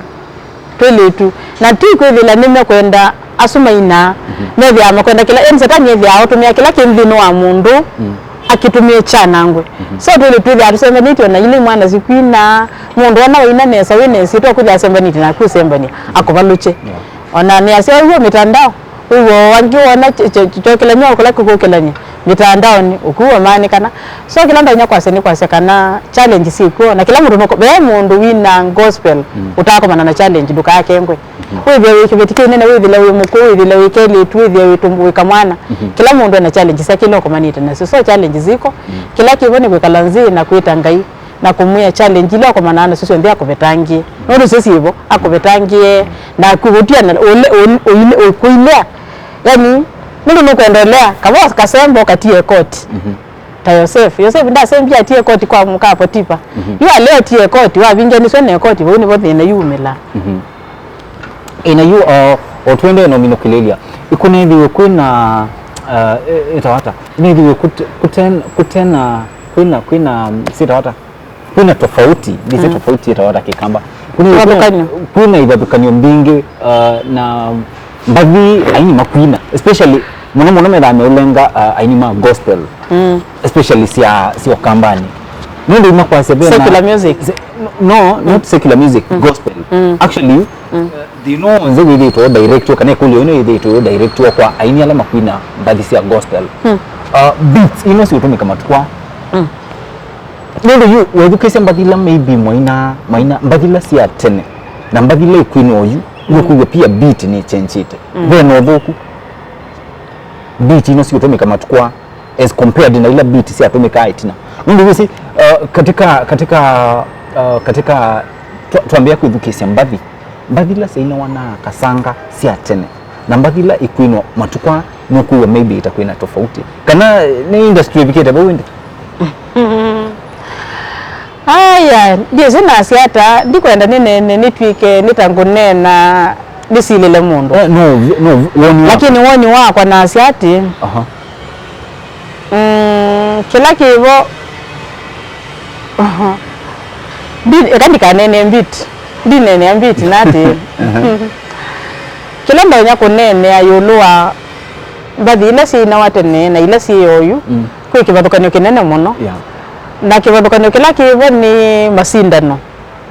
twĩlĩtu. Na ti kwĩthĩla nĩmekwenda asu mainaa, mhm, methĩaa makwenda kĩla, yani Satani ethĩaa aũtũmĩa kĩla kĩ nthĩnĩ wa mũndũ, mm, akĩtũmĩe kyanangwe. Mhm. So twĩlĩtu twĩthĩaa tũsembanĩtye ona ilĩ imwana sikwina, mũndũ ona waina nesa wĩ nesa, twakwĩthĩa asembanĩtye naku ũsembany'a, akũvalũkye. Yeah. Ona nĩasya ũw'o mitandao, wĩw'o wangĩ wona kyo-, kyo-, kyokelany'a o kũla kũkũkelany'a mitandaonĩ, ũkw'o maanĩkana. So kĩla ndonya kwasya nĩ kwasya kana challenge syĩkw'o, na kĩla mũndũ nũko-, ve mũndũ wĩna gospel, mm, ũtaakomana na challenge, ndũkaakengwe. Mhm. Wĩthĩe wĩ kĩveti kĩnene, wĩthĩle wĩ mũkũũ, wĩthĩle wĩ kelĩtu, wĩthĩe wĩ tũmbũ, wĩ kamwana. Mhm. Kĩla mũndũ ena challenge syake ila ũkomanĩte nasyo. So challenge syĩkw'o, mm, kĩla kĩvo nĩ kwĩkala nzĩ na kwĩta Ngai na kũmwĩa challenge ila ũkomanaa nasyo syonthe akũvetangĩe. Nũndũ syo syĩvo, akũvetangĩe, naku ũtia na ũle-, ũle-, ũile-, ũkũilea. Yani, nũndũ nũkwenda ũlea, kavo kasembo katie koti. Mhm. Ta Yosevu. Yosevu ndasembie atie koti kwa mũka Potifa. Mhm. Yu alea tie koti, wavinganiswe ne koti, vau nĩvo thĩna yumĩla. Mhm. Ĩna yu, o, o twende na ũminũkĩlĩlya. Ikunethiwe kwĩna, uh, ĩtawata. Inethiwe kũte-, kũten-, kũtena, kwĩna, kwĩna, mm, sitawata. Kwĩna tofauti, ndise, mm, tofauti ĩtawa ta Kĩkamba. Kwĩna, kwĩna, ĩvathũkanyo, kwĩna ivathũkanyo mbingĩ, uh, na mbathi aini makwina, especially mũno mũno methaa meũlenga, uh, aini ma gospel, mm, especially sya, sya Ũkambanĩ. Nũndũ imakwasya ve na secular music. Se-, no, no, mm, not secular music, mm, gospel. Mm. Actually, mm, uh, thĩna ũũ nze wĩthĩtwe directwo, kana ĩkũlyo ĩno yĩthĩtwe directwo kwa aini ala makwina mbathi sya gospel. Mm. Uh, beats ino siũtũmĩka matukũ aa. Mm. Nũndũ yu wethukĩĩsya mbathi ila maybe mwaina, maina, mbathi ila sya tene, na mbathi ila ikwinwa oyu, mm, nũkwĩw'a pia beat nĩ changeĩte. Mm. Ve na ũthũku. Beat ino siũtũmĩka matukũ aa as compared na ila beat syatũmĩkaa ĩtina. Nũndũ wĩsĩ, uh, katika, katika, uh, katika, twa-, twambĩa kwĩthukĩĩsya mbathi, mbathi ila syainawa na kasanga sya tene, na mbathi ila ikwinwa matukũ aa, nũkwĩw'a maybe itakwĩna tofauti. Kana, eh, nĩ industry ĩvikĩte vau ĩndĩ? Aya, ndyĩsĩ nasya ata, ndikwenda nĩneene nĩtw'ĩke nĩ ta ngũneena nĩsilĩle mũndũ. Eh, no, no, woni waku. Lakini woni wakwa nasya atĩ, aha. Mm, kĩla kĩvo, ndi-, eka ndikaneenee beat. Ndineenea beat na atĩ. Aha. Kĩla ndonya kũneenea ĩũlũ wa mbathi ila syainawa tene na ila syĩ oyu, mm, kwĩ kĩvathũkany'o kĩnene mũno. Yeah. Na kĩvathũkany'o kĩla kĩvo nĩ masindano.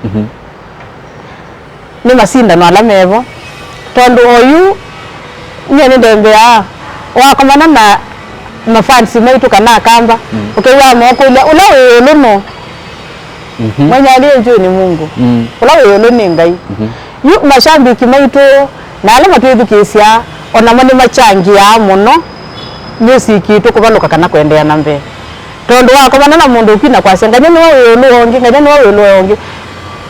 Mhm. Nĩ masindano ala mevo. Tondũ oyu, nyie nĩndembeaa, wakomana na mafansi maitũ kana Akamba, mm, ũkew'aa makũlya, "Ũla wĩ ĩũlũ nũ?" Mhm. Mwenye aliye juu ni Mungu. Mm. Ũla wĩ ĩũlũ nĩ Ngai. Mhm. Yu mashambiki maitũ na ala matwĩthukĩĩsya, o namo nĩmachangĩaa mũno music itũ kũvalũka kana kũendeea na mbee. Tondũ wakomana na mũndũ ũkwina kwasya, "Ngany'a nĩwe wĩ ĩũlũ wa ũngĩ, ngany'a nĩwe wĩ ĩũlũ wa ũngĩ."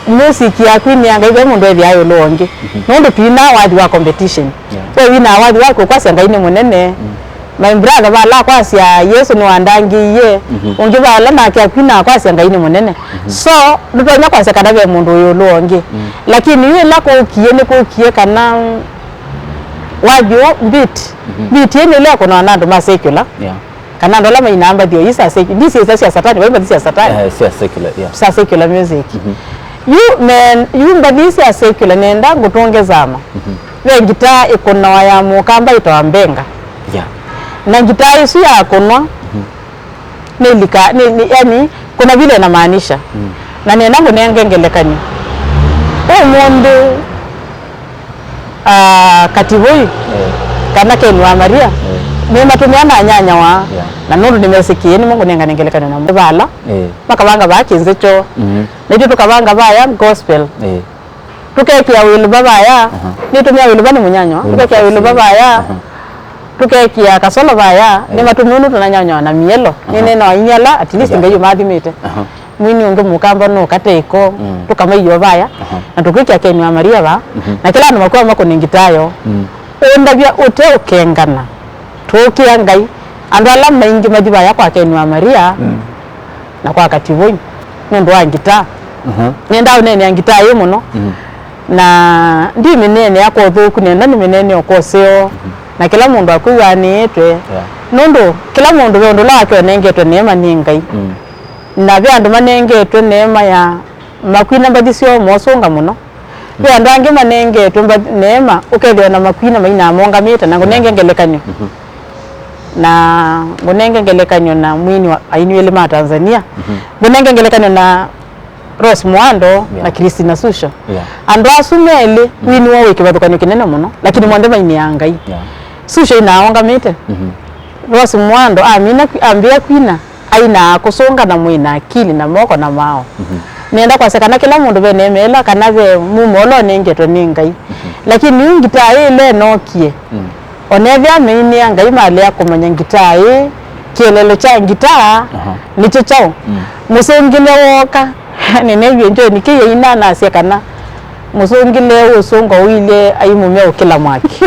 Music ya kwinĩa Ngai, ve mũndũ ethĩaa ĩũlũ wa ũngĩ. Mhm. Nũndũ twinaa wathi wa competition. Yeah. We winaa wathi waku ũkwasya Ngai nĩ mũnene. Mm. My brother vala akwasya Yesũ nĩwandangĩie, mhm, ũngĩ vala nake akwina akwasya Ngai nĩ mũnene. Mhm. So, ndũtonya kwasya kana ve mũndũ wĩ ĩũlũ wa ũngĩ. Mm. Lakini yu ĩla kũkie, nĩkũkie kana wathi ũ beat, mhm, beat ĩno ĩla ĩkũnawa na andũ ma secular. Yeah. Kana andũ ala mainaa mbathi o ii sya secu-, ndisiĩsa sya Satani, vai mbathi sya Satani. Eh, sya secular, yeah. Sya secular music. Mhm. Yu, men, yu mbathi ii sya secular nenda ngũtũnge zama. Mhm. Ve ngitaa ĩkũnawa ya Mũkamba ĩtawa mbenga. Yeah. Na ngitaa ĩsu yakũnwa, mhm, nĩlika, nĩ, nĩ, yani, kuna vile inamaanisha. Mm. Na nenda ngũnenge ngelekany'o. Ũmũnthĩ, ah, Katibũi, eh, kana Ken wa Maria, eh, nĩmatũmĩa na nyanyawa. Yeah. Na nũndũ nĩmesĩkĩe, nĩmo ngũnengane ngelekany'o namo. Vala, eh, makavanga vaa kĩnzĩ kyoo. Mhm. Na ithyĩ tũkavanga vaya gospel. Eh. Tũkekĩa wĩlũva vaya. Aha. Nĩtũmĩa wĩlũva nĩ mũnyanywa. Wĩlũva, tũkekĩa wĩlũva vaya. Aha. Tũkekĩa kasolo vaya, nĩ matũmi ũndũ tũnanyanywa na mielo. Nĩ nena wa inyala, at least Ngai ũmathimĩte. Aha. Mwini ũngĩ mũkamba nũka teiko, tũkamaio vaya, na tũkwĩkĩa Keni wa Maria va, na kĩla andũ makw'a makũne ngitayo. Ũndavya ũte ũkengana, tũũkĩa Ngai. Andũ ala maingĩ mathi vaya kwa Keni wa Maria, na kwa Kativoi, nũndũ wa ngitaa. Nĩendaa ũneenea ngitaa ĩĩ mũno. Na ndimĩneenea kwa ũthũku, nenda nĩmĩneenea o kwa ũseo, na kĩla mũndũ akwĩw'a anĩĩtwe. Nũndũ kĩla mũndũ ve ũndũ ũla wake ũnengetwe neema nĩ Ngai. Na ve andũ manengetwe neema ya makwina mbathi syoo mosũnga mũno. Ve andũ angĩ manengetwe mbathi, neema, ũkethĩwa na makwina mainaa mongamĩte, na ngũnenge ngelekany'o. Na ngũnenge ngelekany'o na mwini wa aini elĩ ma Tanzania. Ngũnenge ngelekany'o na Rose Muhando na Christina Susho. Andũ asu me elĩ, wini woo wĩ kĩvathũkany'o kĩnene mũno, lakini monthe mainĩaa Ngai. Susho ainaa ongamĩte. Rose Muhando amina kwi-, ambĩa kwina, ainaa kũsũnga na mwĩĩ na akili na moko na maaũ. Nĩenda kwasya kana kĩla mũndũ ve neema ĩla kana ve mumo ũla ũnengetwe nĩ Ngai. Lakini yu ngitaa ĩĩ ĩla ĩnookie, o na ethĩwa mainĩa Ngai malea kũmanya ngitaa ĩĩ, kĩeleelo kya ngitaa nĩkyo kyaũ. Mũsũngĩle wooka, nĩneewie John Key aina na asya kana mũsũngĩle ũsũnga ũilye aimũmya ũkĩla mwaki.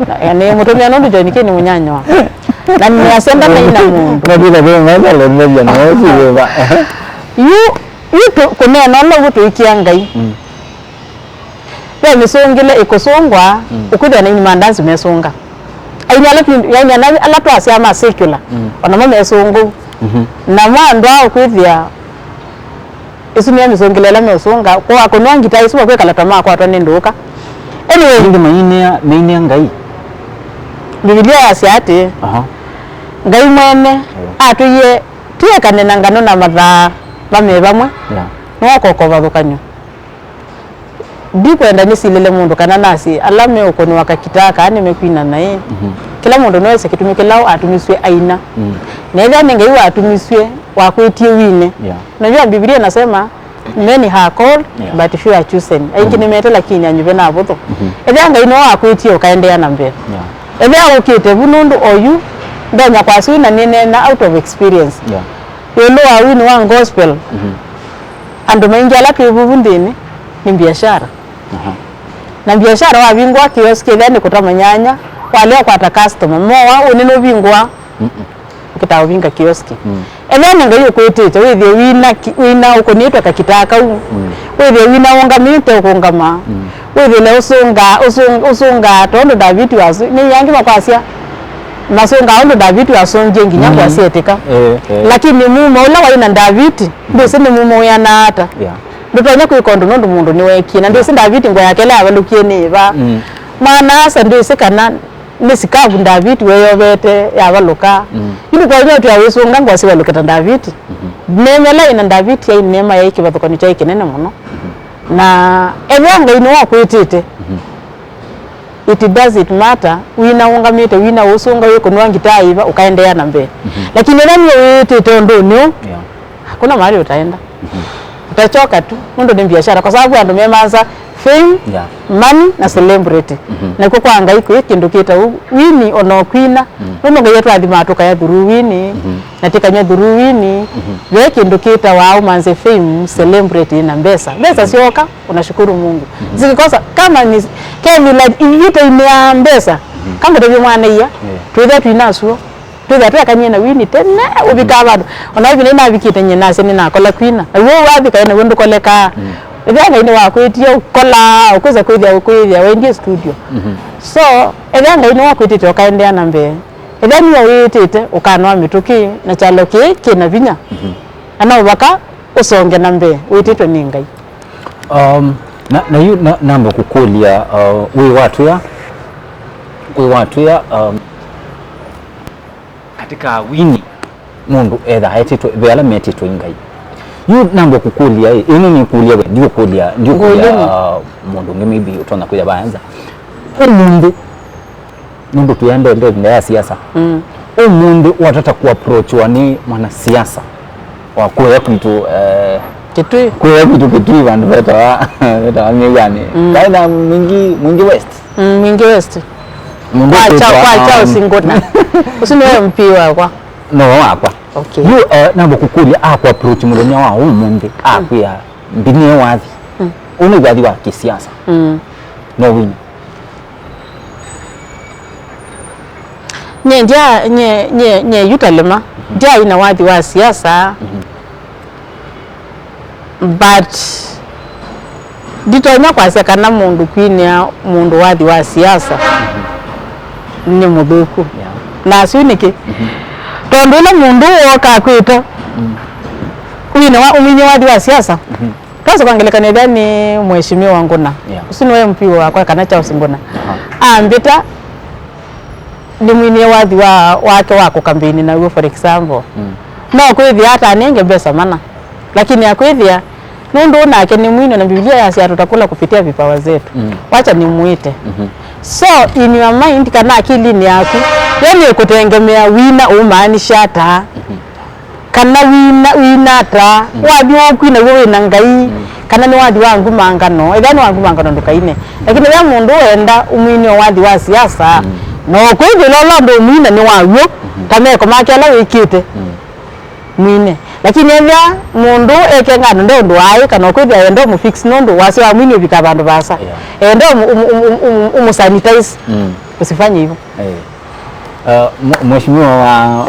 Na, nĩmũtũmĩa nũndũ John Key nĩ mũnyanya wakwa. Na nĩasya ndanaina mũndũ. Yu, yu tũ-, kũneena ũla ũguo tũikĩa Ngai. Ve mĩsũngĩle ĩkũsũngwa, ũkwĩthĩa na aini ma ndanzi mesũnga. Aini ala twĩ-, aini ala, ala twasyaa ma secular, o namo mesũngũ. Namo andũ aa ũkwĩthĩa, ĩsu nĩyo mĩsũngĩle ĩla meũsũnga, kwa kũnwa ngita ĩsu vakwĩkala ta makwatwa nĩ ndũũka. Anyway. Ĩndĩ mainĩa, mainĩa Ngai. Mbivilia yasya atĩ, Ngai mwene atwĩie tũekane na nganũ na mathaa mame vamwe, nĩwakokova thũkany'o. Ndikwenda nĩsilĩle mũndũ kana nasye ala meũkũnĩwa kakitaa kaa nĩmekwina naĩ. Kĩla mũndũ noese kĩtumi kĩla atumisw'e aina. Na ethĩwa nĩ Ngai watumisw'e, wakwĩtie wine. Unajua Biblia inasema, "Many are called, but few are chosen." Aingĩ nĩmete, lakini anyuve na avũthũ. Ethĩwa Ngai nĩwe wakwĩtie, ũkaendeea na mbee. Ethĩwa ũkĩte vu nũndũ oyu, ndonya kwasya ũu na nĩneena out of experience. Ĩũlũ wa wini wa gospel, andũ maingĩ ala twĩ vuvu nthĩnĩ nĩ mbiasyara. Na mbiasyara wavingũa kioski, ethĩwa nĩ kũtama nyanya, walea kwata customer, moa ũnĩ nũvingũa, ũkĩtaa ũvinga kioski. Ethĩwa nĩ Ngai ũkwĩtĩte, wĩthĩe wĩna ki-, wĩna ũkũnĩtwe kakitaa kau, wĩthĩe wĩna ũngamĩte ũkũngama, wĩthĩle ũsũngaa, ũsũng-, ũsũngaa tondũ Ndaviti wasu-, nĩ angĩ makwasya, masũngaa ũndũ Ndaviti wasũngie nginya ngũa syetĩka. Lakini mumo ũla waĩ na Ndaviti, ndwĩsĩ nĩ mumo wĩana ata. Ndũtonya kwĩka ũndũ nũndũ mũndũ nĩweekie, na ndwĩsĩ Ndaviti ngũa yake ĩla yavalũkie nĩ ĩva. Mwana-a-asa ndwĩsĩ kana nĩ sikavu Ndaviti weeyovete yavalũka. Yu ndũkonya ũtwĩa wĩsũnga ngũa sivalũke ta Ndaviti. Neema ĩla ĩ na Ndaviti yaĩ neema, yaĩ kĩvathũkany'o kyaĩ kĩnene mũno. Na ethĩwa Ngai nĩwakwĩtĩte, it doesn't matter, wina ũngamĩte, wina ũsũnga, wĩkũnwa ngitaa ĩva, ũkaendeea na mbee. Lakini ethĩwa nĩwe wĩĩtĩte ũndũnĩ ũũ, hakuna mahali utaenda. Utachoka tu, nũndũ nĩ mbiasyara, kwa sababu andũ memanza fame, money na celebrity. Nakw'o kwa Ngai kwĩ kĩndũ kĩtaũ wini, ona ũkwina. Nũndũ Ngai atũathimaa tũkaya through wini, na tĩkanywa through wini. Ve kĩndũ kĩtawa ũmanze fame, celebrity na mbesa. Mbesa syoka, unashukuru Mungu. Zikikosa, kama ni kevila ivitainĩa mbesa, kangũtavya mwana ia, twĩthĩa twinasuo. Twĩthĩa twekanie na wini tene, ũvikaa vandũ. Ona ĩvinda inavikĩte nyie nasya nĩnakola kwina. Na w'o wavika ĩ naw'o ndũkolekaa. Ethĩwa Ngai nĩwakwĩtie ũkolaa, ũkwĩsa kwĩthĩa, kwĩthĩa waendie studio. So, ethĩwa Ngai nĩwakwĩtĩte ũkaendeea na mbee. Ethĩwa nĩwe wĩĩtĩte ũkanoa mĩtũkĩ na kyalo kĩĩ kĩ na vinya. Na no mũvaka ũsonge na mbee, wĩtĩtwe nĩ Ngai. Um, na, na yu na, namba kũkũlya, uh, wĩ watwĩa, wĩ watwĩa, um, katika wini, mũndũ etha etĩtwe, ve ala metĩtwe nĩ Ngai. Yu namba kũkũlya, ĩ, ĩno nĩ kũlya we, ndiũkũlya, ndiũkũlya, uh, mũndũ ũngĩ maybe ũtonya kwĩya vaenza. Ũmũnthĩ, nũndũ tũendete ĩvinda ya siasa. Ũmũnthĩ watata kũapproachwa nĩ mwanasiasa wa kũya kwitũ, eh, Kitui. Kũya kwitũ Kitui vandũ vetawa, vetawa Mĩw'anĩ. Kaĩ na Mwingi, Mwingi West. Mm, Mwingi West. Mũndũ kwa cha, ũkwĩtwa, kwa cha um, Ũsingũna. Ũsu nĩwe M P wakwa. No wakwa. Okay. Yu, eh, namba kũkũlya akwa approach mũthenya wa ũmũnthĩ, akwĩa, "Mbinie wathi." Mm. Ũũ nĩ wathi wa kĩsiasa. Mm. No win. Nye ndya, nye, nye, nye yu talema. Mhm. Ndyaina wathi wa siasa. Mhm. But nditonya kwasya kana mũndũ kwinĩa mũndũ wathi wa siasa nĩ mũthũku. Yeah. Na asu nĩkĩ? Mhm. Tondũ ĩla mũndũ wooka akwĩta, mm, wine wa, ũmwinye wathi wa siasa, mhm, twasya kwa ngelekany'o ĩthĩa nĩ Mheshimiwa Ngũna. Yeah. Ũsu nĩwe M P wakwa kana Charles Ngũna. Aha. Ambĩta, ndĩmwinie wathi wa, wake wa kũkambeini naw'o, for example. Mm. No kwĩthĩa atanenge mbesa mana. Lakini akwĩthĩa, nũndũ nake nĩ mwini, na Biblia yasya, "Tutakula kupitia vipawa zetu." Mm. Wacha nimwĩte. Mhm. So, in your mind, kana akilinĩ yaku, we nĩkũtengemea wina ũmaanisha ata? Mhm. Kana wina, wina ata? Mm. Wathi ũkwina w'o wĩna Ngai, mm, kana nĩ wathi wa ngumangano? Ethĩwa nĩ wa ngumangano, ndũkaine. Lakini ethĩwa mũndũ wenda ũmwinie wathi wa siasa, mm, no kwĩthĩla ũla ũndũ ũmwina nĩ waw'o, mhm, ta meko make ala wĩkĩte. Mm. Mwine. Lakini ethĩwa mũndũ ekenga andũ nde ũndũ waĩ, kana ũkwĩthĩa enda ũmũfix nũndũ wasya wa mwini ũvika vandũ vaasa. Yeah. Enda ũmũ-, ũmũ-, ũmũ-, ũmũ-, ũmũsanitize. Mm. Usifanye hivyo. Eh. Uh, mwe-, mheshimiwa wa,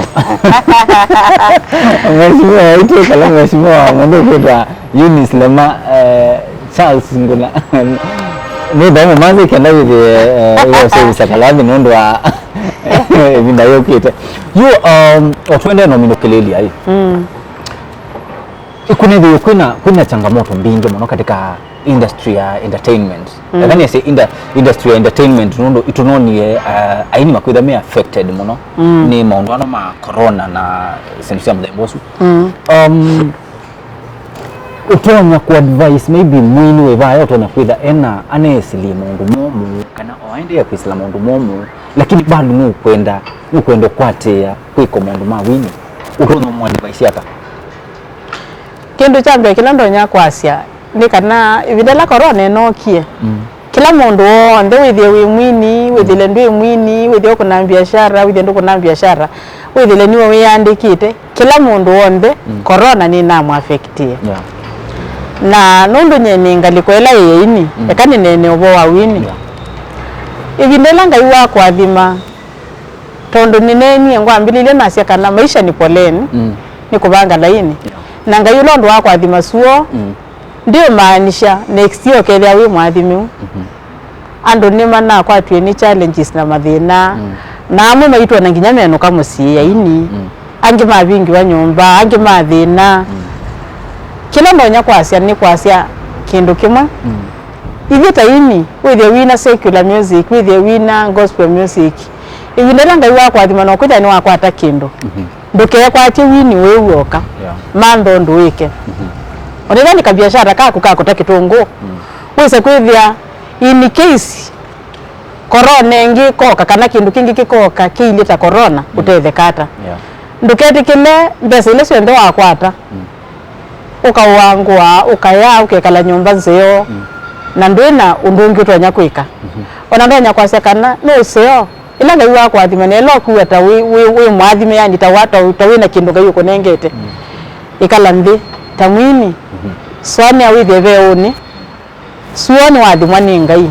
mheshimiwa waitũ, kana mheshimiwa wa mũndũ ũkwĩtwa Eunice Lema, eh, Charles Ngũna. Nĩ thau mũmanze kenda wĩthĩe, eh, wĩose ũvisa kalathi nũndũ wa ĩvinda yũkĩte. Yu, um, o tũendee na ũminũkĩlĩlya ĩ. Mm. Ĩkunĩthĩwe kwĩna, kwĩna changamoto mbingĩ mũno katika industry ya entertainment. Mm. Ethĩwa nĩsĩ inda-, industry ya entertainment nũndũ ĩtũnonie, uh, aini makwĩtha me affected mũno, mm, nĩ maũndũ ano ma corona na syĩndũ sya mũthemba ũsu. Mm. Um, ũtonya kũ advise maybe mwini wĩ vaya ũtonya kwĩtha ena aneesĩlye maũndũ momũ, kana o aendee kwĩsĩla maũndũ momũ, lakini bado nũkwenda, nũkwenda ũkwatĩĩa kwĩka maũndũ ma wini, ũtonya mũ advise ata? Kĩndũ kya mbee kĩla ndonya kwasya nĩ kana ĩvinda ĩla corona ĩnookie, mm, kĩla mũndũ w'onthe wĩthĩe wĩ mwini, wĩthĩle ndwĩ mwini, wĩthĩe ũkũna biashara, wĩthĩe ndũkũna biashara, wĩthĩle nĩwe wĩyandĩkĩte, kĩla mũndũ w'onthe, mm, corona nĩnamũaffectie. Yeah. Na nũndũ nyie nĩ ngalĩko ĩla yĩ aini, mm, eka nĩneene ũvoo wa wini. Yeah. Ĩvinda ĩla Ngai wakũathima, tondũ nĩneenie ngwambĩlĩlye nasya kana maisha ni poleni, mm, nĩ kũvanga laini. Yeah. Na Ngai ũla ũndũ wakũathima suo, mm, ndiũmaanisha next year ũkethĩa wĩ mũathimĩu. Mhm. Andũ nĩmanakwatw'e nĩ challenges na mathĩna, mm, na amwe maitũ ona nginya menũka mũsyĩ aini, mm, angĩ mavingiwa nyũmba, angĩ mathĩna. Mm. Kĩla ndonya kwasya nĩ kwasya kĩndũ kĩmwe. Mm. Ithyĩ ta aini, wĩthĩe wina secular music, wĩthĩe wina gospel music, ĩvinda ĩla Ngai wakũathima na ũkwĩthĩa nĩwakwata kĩndũ, mhm, ndũkekwatye wini wĩ w'oka. Yeah. Mantha ũndũ wĩke. Mhm. Ona ethĩwa nĩ kabiashara kaku ka kũta kĩtũngũũ, mm, wĩse kwĩthĩa in case corona ĩngĩ ĩkoka kana kĩndũ kĩngĩ kĩkoka kĩilyĩ ta corona, mm, ũtetheka ata? Yeah. Ndũketĩkĩle mbesa ila syonthe wakwata, mm, ũkaũangũa, ũkaya, ũkekala nyũmba nzeo, mm, na ndwĩ na ũndũ ũngĩ ũtonya kwĩka. Mhm. Ona ndonya kwasya kana nĩ ũseo, ĩla Ngai wakũathima, na ĩla ũkuwa ta wĩ, wĩ, wĩ mũathime, yani ta wa, ta, ta wĩ na kĩndũ Ngai ũkũnengete. Mm. Ĩkala nthĩ ta mwini. Mhm. Sũanĩa wĩthĩe veũnĩ. Suo nĩwathimwa nĩ Ngai. Mhm.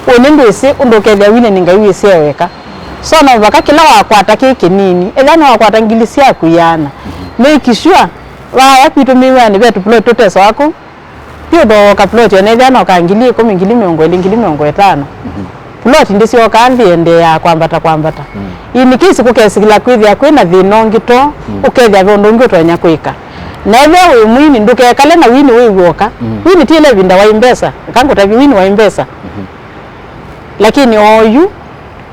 Ũnĩ ndwĩsĩ ũndũ ũkethĩa wine nĩ Ngai wĩsĩ e weka. So no mũvaka kĩla wakwata kĩ kĩnini, ethĩwa nĩwakwata ngili syaku iana, mhm, make sure vaya kwitũ mĩw'anĩ ve tũplot tũtesawa kũu, ti ũthooka plot ona ethĩwa no ka ngili ĩkũmi, ngili mĩongo ĩlĩ, ngili mĩongo ĩtano. Mhm. Plot ndĩsyokaa nthĩ, ĩendeeaa kwambata kwambata. Mm. In case kũkesĩla kwĩthĩa kwĩ na thĩna ũngĩ to, mm, ũkethĩa ve ũndũ ũngĩ ũtonya kwĩka. Na ethĩwa wĩ mwini, ndũkekale na wini wĩ w'oka. Mm. Wini ti ĩla ĩvinda waĩ mbesa. Eka ngũtavye wini waĩ mbesa. Mhm. Lakini oyu,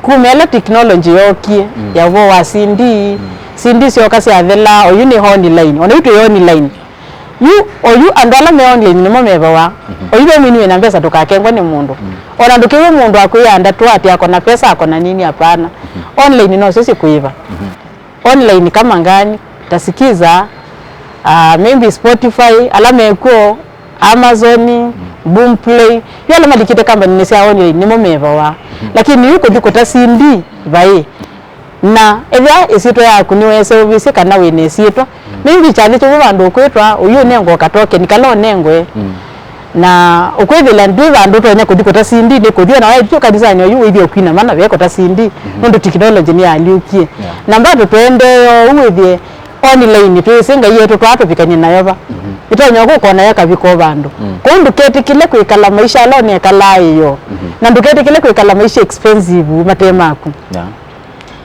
kuma ĩla technology yookie, mm, ya ũvoo wa C D, mm, C D syoka syathela, oyu nĩ online. Ona yu twĩ online. Yu, oyu andũ ala me online nĩmo mevawa. Mhm. Oyu ve mwini wĩna mbesa ndũkakengwa nĩ mũndũ. Mm. Ona ndũkĩw'e mũndũ akwĩaa ndatũ atĩ akona pesa, akona nini, hapana. Mhm. Online nosyo syĩkũĩva. Mhm. Online kama ngani, ta Skiza, ah, maybe Spotify, ala mekw'o, Amazon, mm, Boomplay, yu ala malikĩte kambaninĩ sya online nĩmo mevawa. Lakini yu kũthi kũta C D vai. Na ethĩwa ĩsyĩtwa yaku nĩweseũvĩsye kana wĩ na ĩsyĩtwa, maybe kyathĩ kĩu vandũ ũkwĩtwa, ũyu ũnengwa katokeni kala ũnengwe. Na ũkwĩthĩla ndwĩ vandũ ũtonya kũthi kũta C D, nĩ kũthi ona waĩtw'e kanisanĩ oyu wĩthĩe ũkwina mana ve kũta C D, nũndũ technology nĩyalyũkie. Na bado tũendee ũu wĩthĩe online, twĩsĩ Ngai etũ twaa tũvikany'e nayo va. Ĩtonya kũka nayo kavika o vandũ. Kwoou ndũketĩkĩle kwĩkala maisha ala ũnekalaa ĩyoo. Na ndũketĩkĩle kwĩkala maisha expensive mate maku.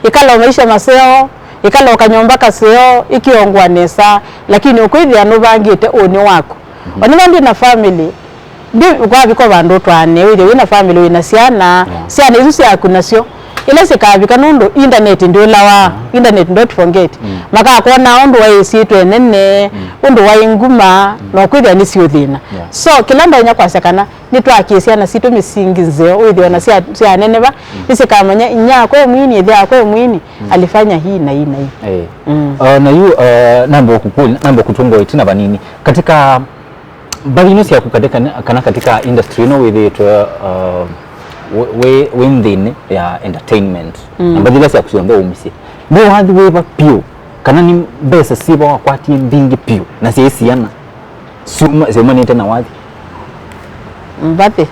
Ĩkala o maisha maseo, ĩkala o kanyũmba kaseo, ĩkĩongwa nesa, lakini ũkwĩthĩa nũvangĩte ũnĩ waku. Ona ĩla ndwĩ na family, ndwĩ kwavika vandũ ũtwaane, wĩthĩe wĩ na family, wĩ na syana, syana isu syaku nasyo, ĩla sikavika nũndũ internet ndĩũlawa, internet don't forget. Makakwona ũndũ waĩ syĩtwa ĩnene, ũndũ waĩ nguma, na ũkwĩthĩa nĩsiũthĩna. So, kĩla ndonya kwasya kana nĩtwakĩe syana sitũ mĩsingi nzeo, wĩthĩe ona sya, syaneneva, nĩsikamanya inyia akwa e mwini, ĩthe akwa e mwini, alifanya hii na hii na hii. Eh. Uh, na yu, uh, nambe kũkũlya, nambe kũtũnga ĩtina vanini. Katika mbathi ino syaku katika, kana katika industry ino wĩthĩĩtwe, uh, wĩ, wĩ, wĩ nthĩnĩ ya entertainment, na mbathi ila syaku syonthe umisye, nĩ wathi wĩva piũ, kana nĩ mbesa syĩva wakwatie mbingĩ piũ, na syaĩ siana? Syuma-, syaumanĩte na wathi? Mbathi.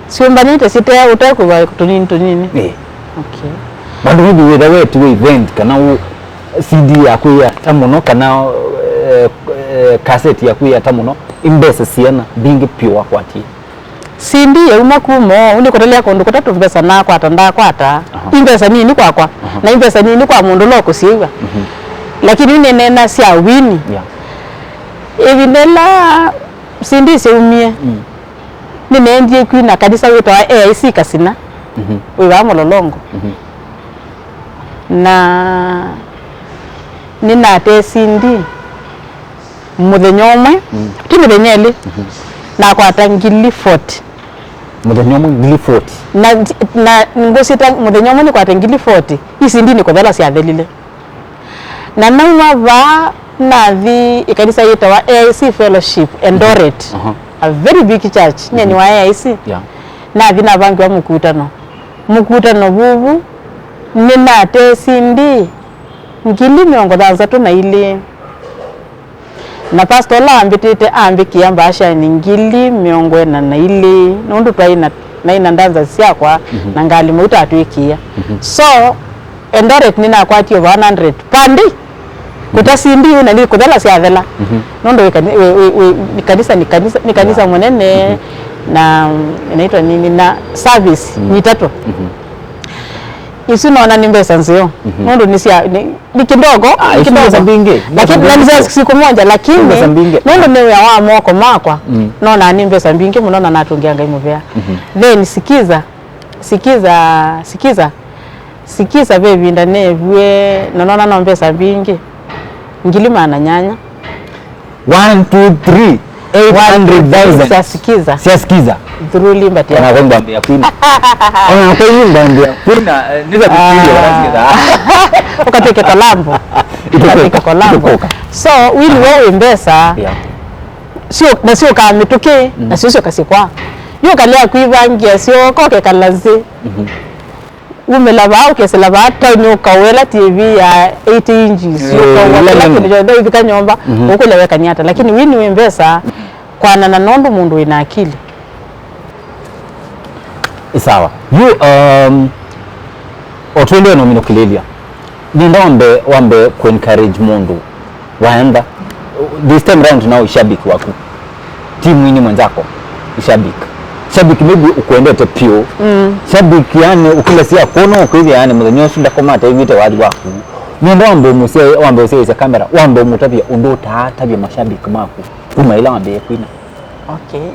Syũmbanĩte site ũtekũva tũnini tũnini. Ĩĩ. Okay. Vandũ maybe wĩtha wetiwe event kana ũ, C D yaku yata mũno kana, eh, eh, kaseti yaku yata mũno, imbesa siana mbingĩ piũ wakwatie? C D yauma kuma ũu, nĩkũtalĩa kũndũ kũtatũ mbesa nakwata, ndakwata. Imbesa nini kwakwa, na imbesa nini kwa mũndũ ũla ũkũsyĩw'a. Lakini nĩneena sya wini. Yeah. Ĩvinda ĩla C D syaumie, nĩneendie kwina kanisa wĩtawa A I C Kasina, wĩ vaa Mũlolongo. Na nĩnatee C D mũthenya ũmwe, ti mĩthenya ĩlĩ, nakwata ngili forty. Mũthenya ũmwe ngili forty? Na, na ngũsita mũthenya ũmwe nĩkwate ngili forty, i C D nĩ kũthela syathelile. Na nauma vaa, nathi ĩkanisa yĩtawa A I C Fellowship Eldoret, a very big church, nyie nĩ wa A I C. Yeah. Nathi navangiwa mũkutano. Mũkutano vuvu, nĩnatee C D ngili mĩongo thanthatũ na ilĩ. Na pastor ũla ambĩtĩte ambĩkĩa mbaashanĩ ngili mĩongo ĩna na ilĩ, nũndũ twaĩ na, naĩ na ndanza syakwa na ngalĩ mauta atwĩkĩa. So, Eldoret nĩnakwatie over one hundred per day. Kũta C D na nĩ kũthela syathela. Nũndũ wĩ kani-, wĩ, wĩ, wĩ, nĩ kanisa, nĩ kanisa, nĩ kanisa mũnene, na, mm, inaitwa nini, na service nĩ itatũ. Isu nona nĩ mbesa nzeo. Nũndũ nĩ sya, nĩ, nĩ kidogo, ah, nĩ isu kidogo. Mbesa mbingĩ. Lakini, mbesa na mbingĩ. Siku moja, lakini, mbesa mbingĩ. Nũndũ nĩ wĩa wa moko makwa, nona nĩ mbesa mbingĩ mũno na natũngĩa Ngai mũvea. Then sikiza, sikiza, sikiza, sikiza, ve ĩvinda neeviwe, na nona no mbesa mbingĩ. Ngili maana nyanya. One, two, three. Eight hundred thousand. Sya sikiza. Sya sikiza. Through Liberty. Ona kwa ngwambia kwina. Ona kwa ngwambia kwina, eh, nisa kufikiria wanasikiza. Ukatwike kolabo. Ukatwike kolabo. So, wini we wĩ mbesa. Yeah. Sio, na sio ka mĩtũkĩ, na sio sio kasikwa. Yo kalea kuivangia sio koke kalazi. Umĩla vaa, ũkesĩla vaa taoni, ũkawela T V ya eighty inches, eh, ũkawela kĩla kĩndũ kyonthe, ũivika nyũmba, ũkũlya wekany'a ata. Lakini wini wĩ mbesa, kwanana nũndũ mũndũ wĩ na akili. Sawa. Yu, um, o tũendee na ũminũkĩlĩlya, nĩenda wambe, wambe kũ encourage mũndũ waenda. This time round now, shabiki waku. Timu ini mwenzako. Shabiki. Shabiki maybe ukwendete pio. Mm. Shabiki yani ukila sia kono ukwithia yani mũthenya ũsu ndakomata ĩwĩte wathi waku. Nĩenda wambe ũmũsya, wambe ũsyaĩsya kamera, wambe ũmũtavya ũndũ ũtaatavya mashabiki maku. Kuma ila wambĩe kwina. Okay.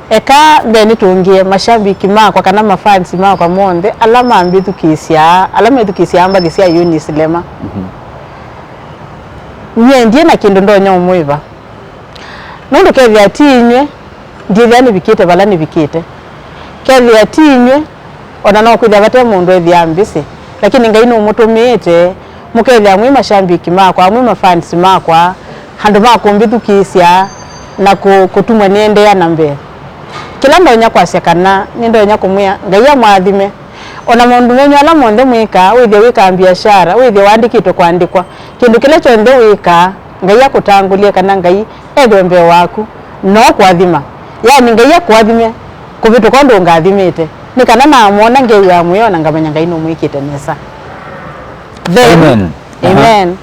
Eka mbee nĩtũngĩe mashabiki makwa kana mafans makwa monthe ala mambĩthukĩĩsya, ala methukĩĩsyaa mbathi sya Eunice Lema. Mhm. Nyie ndiĩ na kĩndũ ndonya ũmwĩva. Nũndũ kethĩa ti inyw'ĩ, ndyĩthĩa nĩvikĩte vala nĩvikĩte. Kethĩa ti inyw'ĩ, ona no kwĩthĩa vate mũndũ ethĩa mbĩsĩ, lakini Ngai nũmũtũmĩĩte, mũkethĩa mwĩ mashambiki makwa, mwĩ mafans makwa, andũ ma kũmbĩthukĩĩsya, na kũ-, kũtumwa nĩendeea na mbee. Kĩla ndonya kwasya kana nĩndonya kũmwĩa, Ngai amũathime. O na maũndũ menyu ala monthe mwĩkaa, wĩthĩe wĩkaa mbiasyara, wĩthĩe waandĩkĩtwe kũandĩkwa, kĩndũ kĩla kyonthe wĩkaa, Ngai akũtangũlye kana Ngai ethĩwe mbee waku, no kũathima. Yaani, Ngai akũathime kũvĩtũka ũndũ ũngathimĩte, nĩ kana namwona ngew'aa mũyo na ngamanya Ngai nũmwĩkĩte nesa. Then, Amen. Aha. Amen.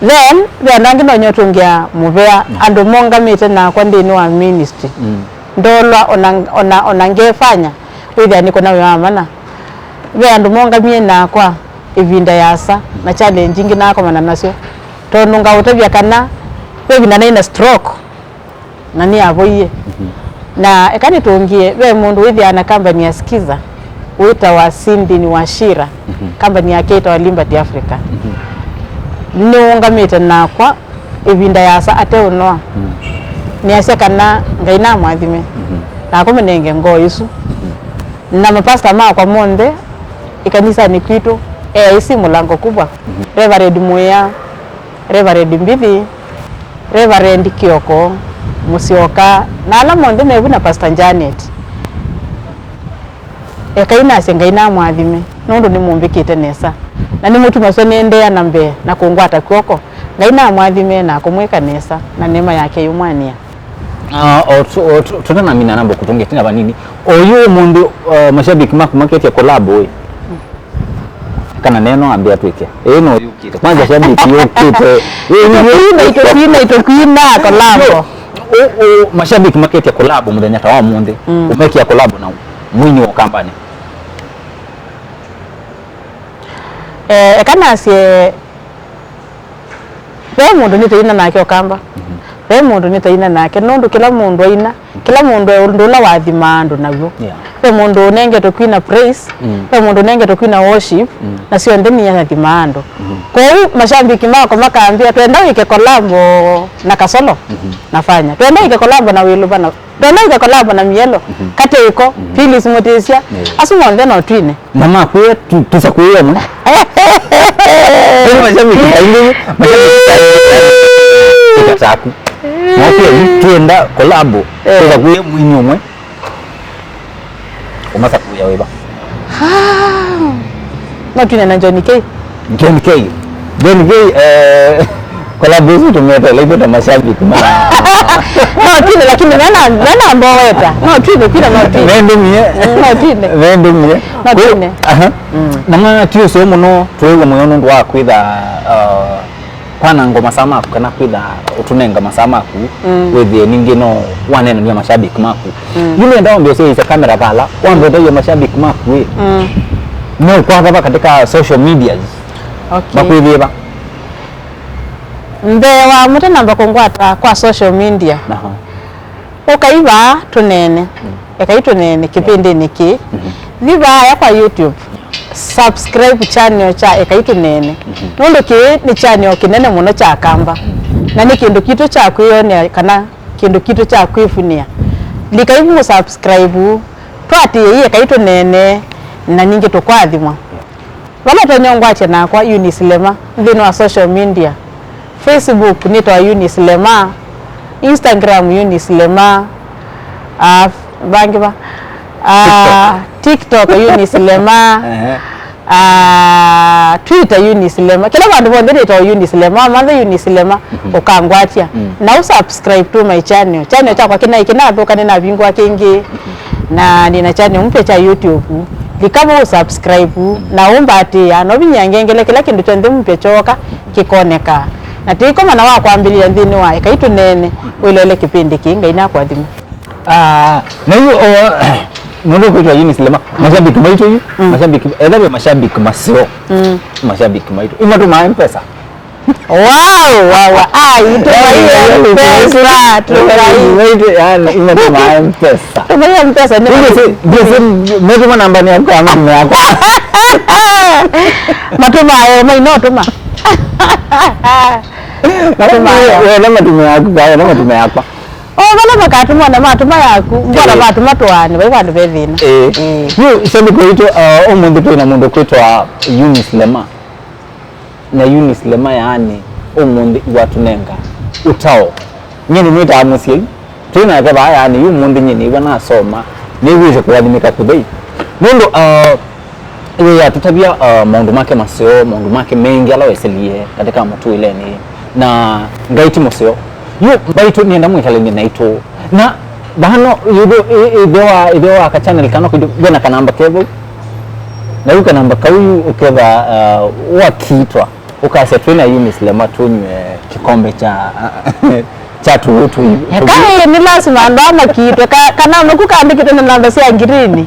Then, ve andũ angĩ nonye ũtũngĩa mũvea, andũ mongamĩte nakwa nthĩnĩ wa ministry. Mm. Ndolwa ona, ona, ona ngefanya, wĩthĩa nĩkũna wĩa wa mana. Ve andũ mongamie nakwa ĩvinda yasa, na challenge ingĩ nakomana nasyo. Tondũ ngaũtavya kana, ve ĩvinda naĩ na stroke, na nĩyavoie. Mhm. Na eka nĩtũngĩe, ve mũndũ wĩthĩaa na kambani ya Skiza, wĩtawa Cindy Wachira, mhm, kambani yake ĩtawa Liberty Africa. Mhm. Nĩũngamĩte nakwa ĩvinda yasa ateũnoa. Mhm. Nĩasya kana Ngai namwathime, mhm, na akũmũnenge ngoo ĩsu. Mhm. Na mapasta makwa monthe ĩkanisanĩ kwitũ, A I C mũlango kubwa, mhm, Reverend Mũĩa, Reverend Mbithi, Reverend Kioko, Mũsyoka, na ala monthe mevu na Pastor Janet. Ekai nasye Ngai namwathime, nũndũ nĩmũmbĩkĩte nesa. Na nĩmũtumasya nĩendeea na mbee na kũngwata kw'oko. Ngai namwathime na kũmwĩka nesa, na neema yake yũmwanĩa. Ah, o tu-, o tu-, tũtanamina namba kũtũngĩte na vanini. Oyu ũmũnthĩ, uh, mashabiki maku maketya collab ũĩ? Kana neno ambe atwĩke. Ĩĩ, no yũkĩte. Kwanza shabiki yũkĩte. Ĩĩ, nĩ Itukwina, itukwina, itukwina, collabo. Ũ, ũ, mashabiki maketya collabo mũthenya ta wa ũmũnthĩ. Mm. Ũmekia collabo na mwini wa Ũkambani. Eh, eka nasye, ve mũndũ nĩtaina nake Ũkamba. Mhm. Ve mũndũ nĩtaina nake, nũndũ kĩla mũndũ aina, kĩla mũndũ e ũndũ ũla wathimaa andũ naw'o. Yeah. Ve mũndũ ũnengetwe kwina praise, mm, ve mũndũ ũnengetwe kwina worship, mm, na syonthe nĩ athimaa andũ. Mhm. Kwoou mashabiki makwa makambĩa, "Twenda wĩke collabo na Kasolo, mhm, na Fanya. Twenda wĩke collabo na Wĩlũva na, twenda wĩke collabo na Mielo, mhm, Katĩko, mhm, Phyllis Mũtĩsya." Yeah. Asu monthe no twine. Na makwĩa tu-, tũsakũĩe mwe. Ĩĩ mashabiki kaingĩ, mashabiki kaingĩ. Ĩkataku. Makwĩa yu, twenda collabo. Eh. Tũsakũĩe mwini ũmwe. Ũmasakũĩa wĩva? Ah. No twine na John K. John K. John K, eh, collabo ĩsu tũmĩetele ithuĩ ta mashabiki ma. No twine, lakini mena, mena mboweta. No twine, kwina no twine. Mendũmie. Mm, no twine. Mendũmie. No twine. Aha. Mm. Na mwana ti ũseo mũno, twĩw'a mũyo nũndũ wa kwĩtha, uh, kwananga masaa maku kana kwĩtha ũtũnenga masaa maku, mm, wĩthĩe ningĩ no waneenany'a mashabiki maku. Mm. Yu nĩenda wambe ũsyaĩĩsya kamera vala, wambe ũtavye mashabiki maku ĩ. Mm. Meũkwata va katika social medias. Okay. Makwĩthĩe va? Mbee wa mũtanamba kũngwata kwa social media. Aha. Ũkai vaa tũneene. Mm. Ekai tũneene kĩpĩndĩnĩ kĩĩ. Mhm. Thi vaaya kwa YouTube. Subscribe channel kya Ekai Tũneene. Mhm. Nũndũ kĩĩ nĩ channel kĩnene mũno kya Akamba. Mhm. Na nĩ kĩndũ kitũ kya kwĩyonea kana kĩndũ kitũ kya kwĩfunĩa. Likai mũsubscribe. Twatĩĩei Ekai Tũneene na ningĩ tũkwathimwa. Vala ũtonya ũngwatya nakwa, Eunice Lema, nthĩnĩ wa social media. Facebook nĩtawa Eunice Lema, Instagram Eunice Lema, ah, vangĩ va, ah, TikTok. TikTok Eunice Lema, ehe, ah, Twitter Eunice Lema. Kĩla vandũ vonthe nĩtawa Eunice Lema. Wamantha Eunice Lema, mhm, ũkangwatya. Mm. Na ũsubscribe to my channel. Channel kyakwa kĩnaĩ kĩnathũka, nĩnavingũa kĩngĩ. Na nĩna channel mpya kya YouTube. Lika vau ũsubscribe, na ũmbatĩĩa, na ũvinyĩa ngengele, kĩla kĩndũ kyonthe mpya kyooka, kĩkoneka. Na tĩikomana wa kwambĩlĩlya nthĩnĩ wa Ekai Tũneene, wĩloele kĩpĩndĩ kĩĩ. Ngai nakũathime. Ah, na yu, o, mũndũ kwĩtwa Eunice Lema, mashabiki maitũ yu, mm, mashabiki, etha ve mashabiki maseo, mm, mashabiki maitũ. Imatũmaa mpesa. Wow, wow, wow. Ai, tũmai mpesa, tũmai. Wait, yani, imatũmaa mpesa. Tũmai mpesa, nĩ matu-, ndĩsĩ, ndĩsĩ, metũma namba nĩ yakwa, ama nĩ yakwa. Matũmae, mai no tũma. Matũmae. Wewe na matũma yaku, wewe na matũma yakwa. O, vala makatũma na matũma yaku, mbona, eh, matũma tũane, vai vandũ ve thĩna. Eh. Eh. Yu, shabiki witũ, uh, ũmũnthĩ twĩ na mũndũ kwĩtwa Eunice Lema. Na Eunice Lema, yaani, ũmũnthĩ watũnenga ũtao. Nyie nĩnĩtaa mũsyai, Twĩ nake vaa, yaani, yu mũnthĩ nyie nĩw'a nasoma, nĩw'ĩte kũathimĩka kũthei. Nũndũ, uh, yeye atũtavya, uh, maũndũ make maseo, maũndũ make mengĩ ala weselie katika mũtũĩlenĩ, na Ngai ti mũseo. Yu mbaitũ nĩenda mwĩkalany'e naitũ. Na vano, ĩthe wa, ĩthe wa ka channel kano kaitũ, ve na kanamba ke vau. Na yu kanamba kau yu ũketha, uh, wakitwa. Ũkasya twĩ na Eunice Lema tũnywe kĩkombe kya, kya tũw'ũ tũi-, tũi-. Kaĩ nĩ lasima andũ aa makitwe, ka-, kana nũku kandĩkĩtwe na namba sya ngirini.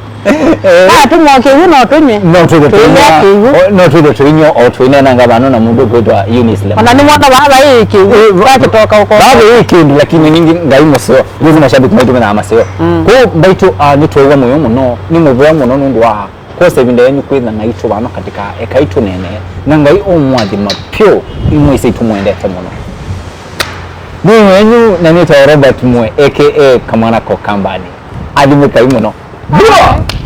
Eh. Atũmwa kĩw'ũ no tũnywe. No twĩthe tũinywa, tũinywa kĩw'ũ. O, no twĩthe tũinywa o tũinenanga vano na mũndũ ũkwĩtwa Eunice Lema. Ona nĩ mwana vaa vaĩ kĩw'ũ. Eh, va-, vakĩtoka ũko. Vaa vaĩ kĩndũ, lakini ningĩ Ngai mũseo. Nĩsĩ mashabiki maitũ mena maseo. Mm. Kwoou mbaitũ, ah, nĩtweew'a mũyo mũno, nĩ mũvea mũno nũndũ wa kwosa ĩvinda yenyu kwĩtha naitũ vano katika ekai tũnene, na Ngai ũmwathima pyũ, imwĩsĩ tũmwendete mũno. Nĩ wenyu na nĩtawa Robert Mwe, A K A Kamwana ko Kambani. Athimĩkai mũno. Bro!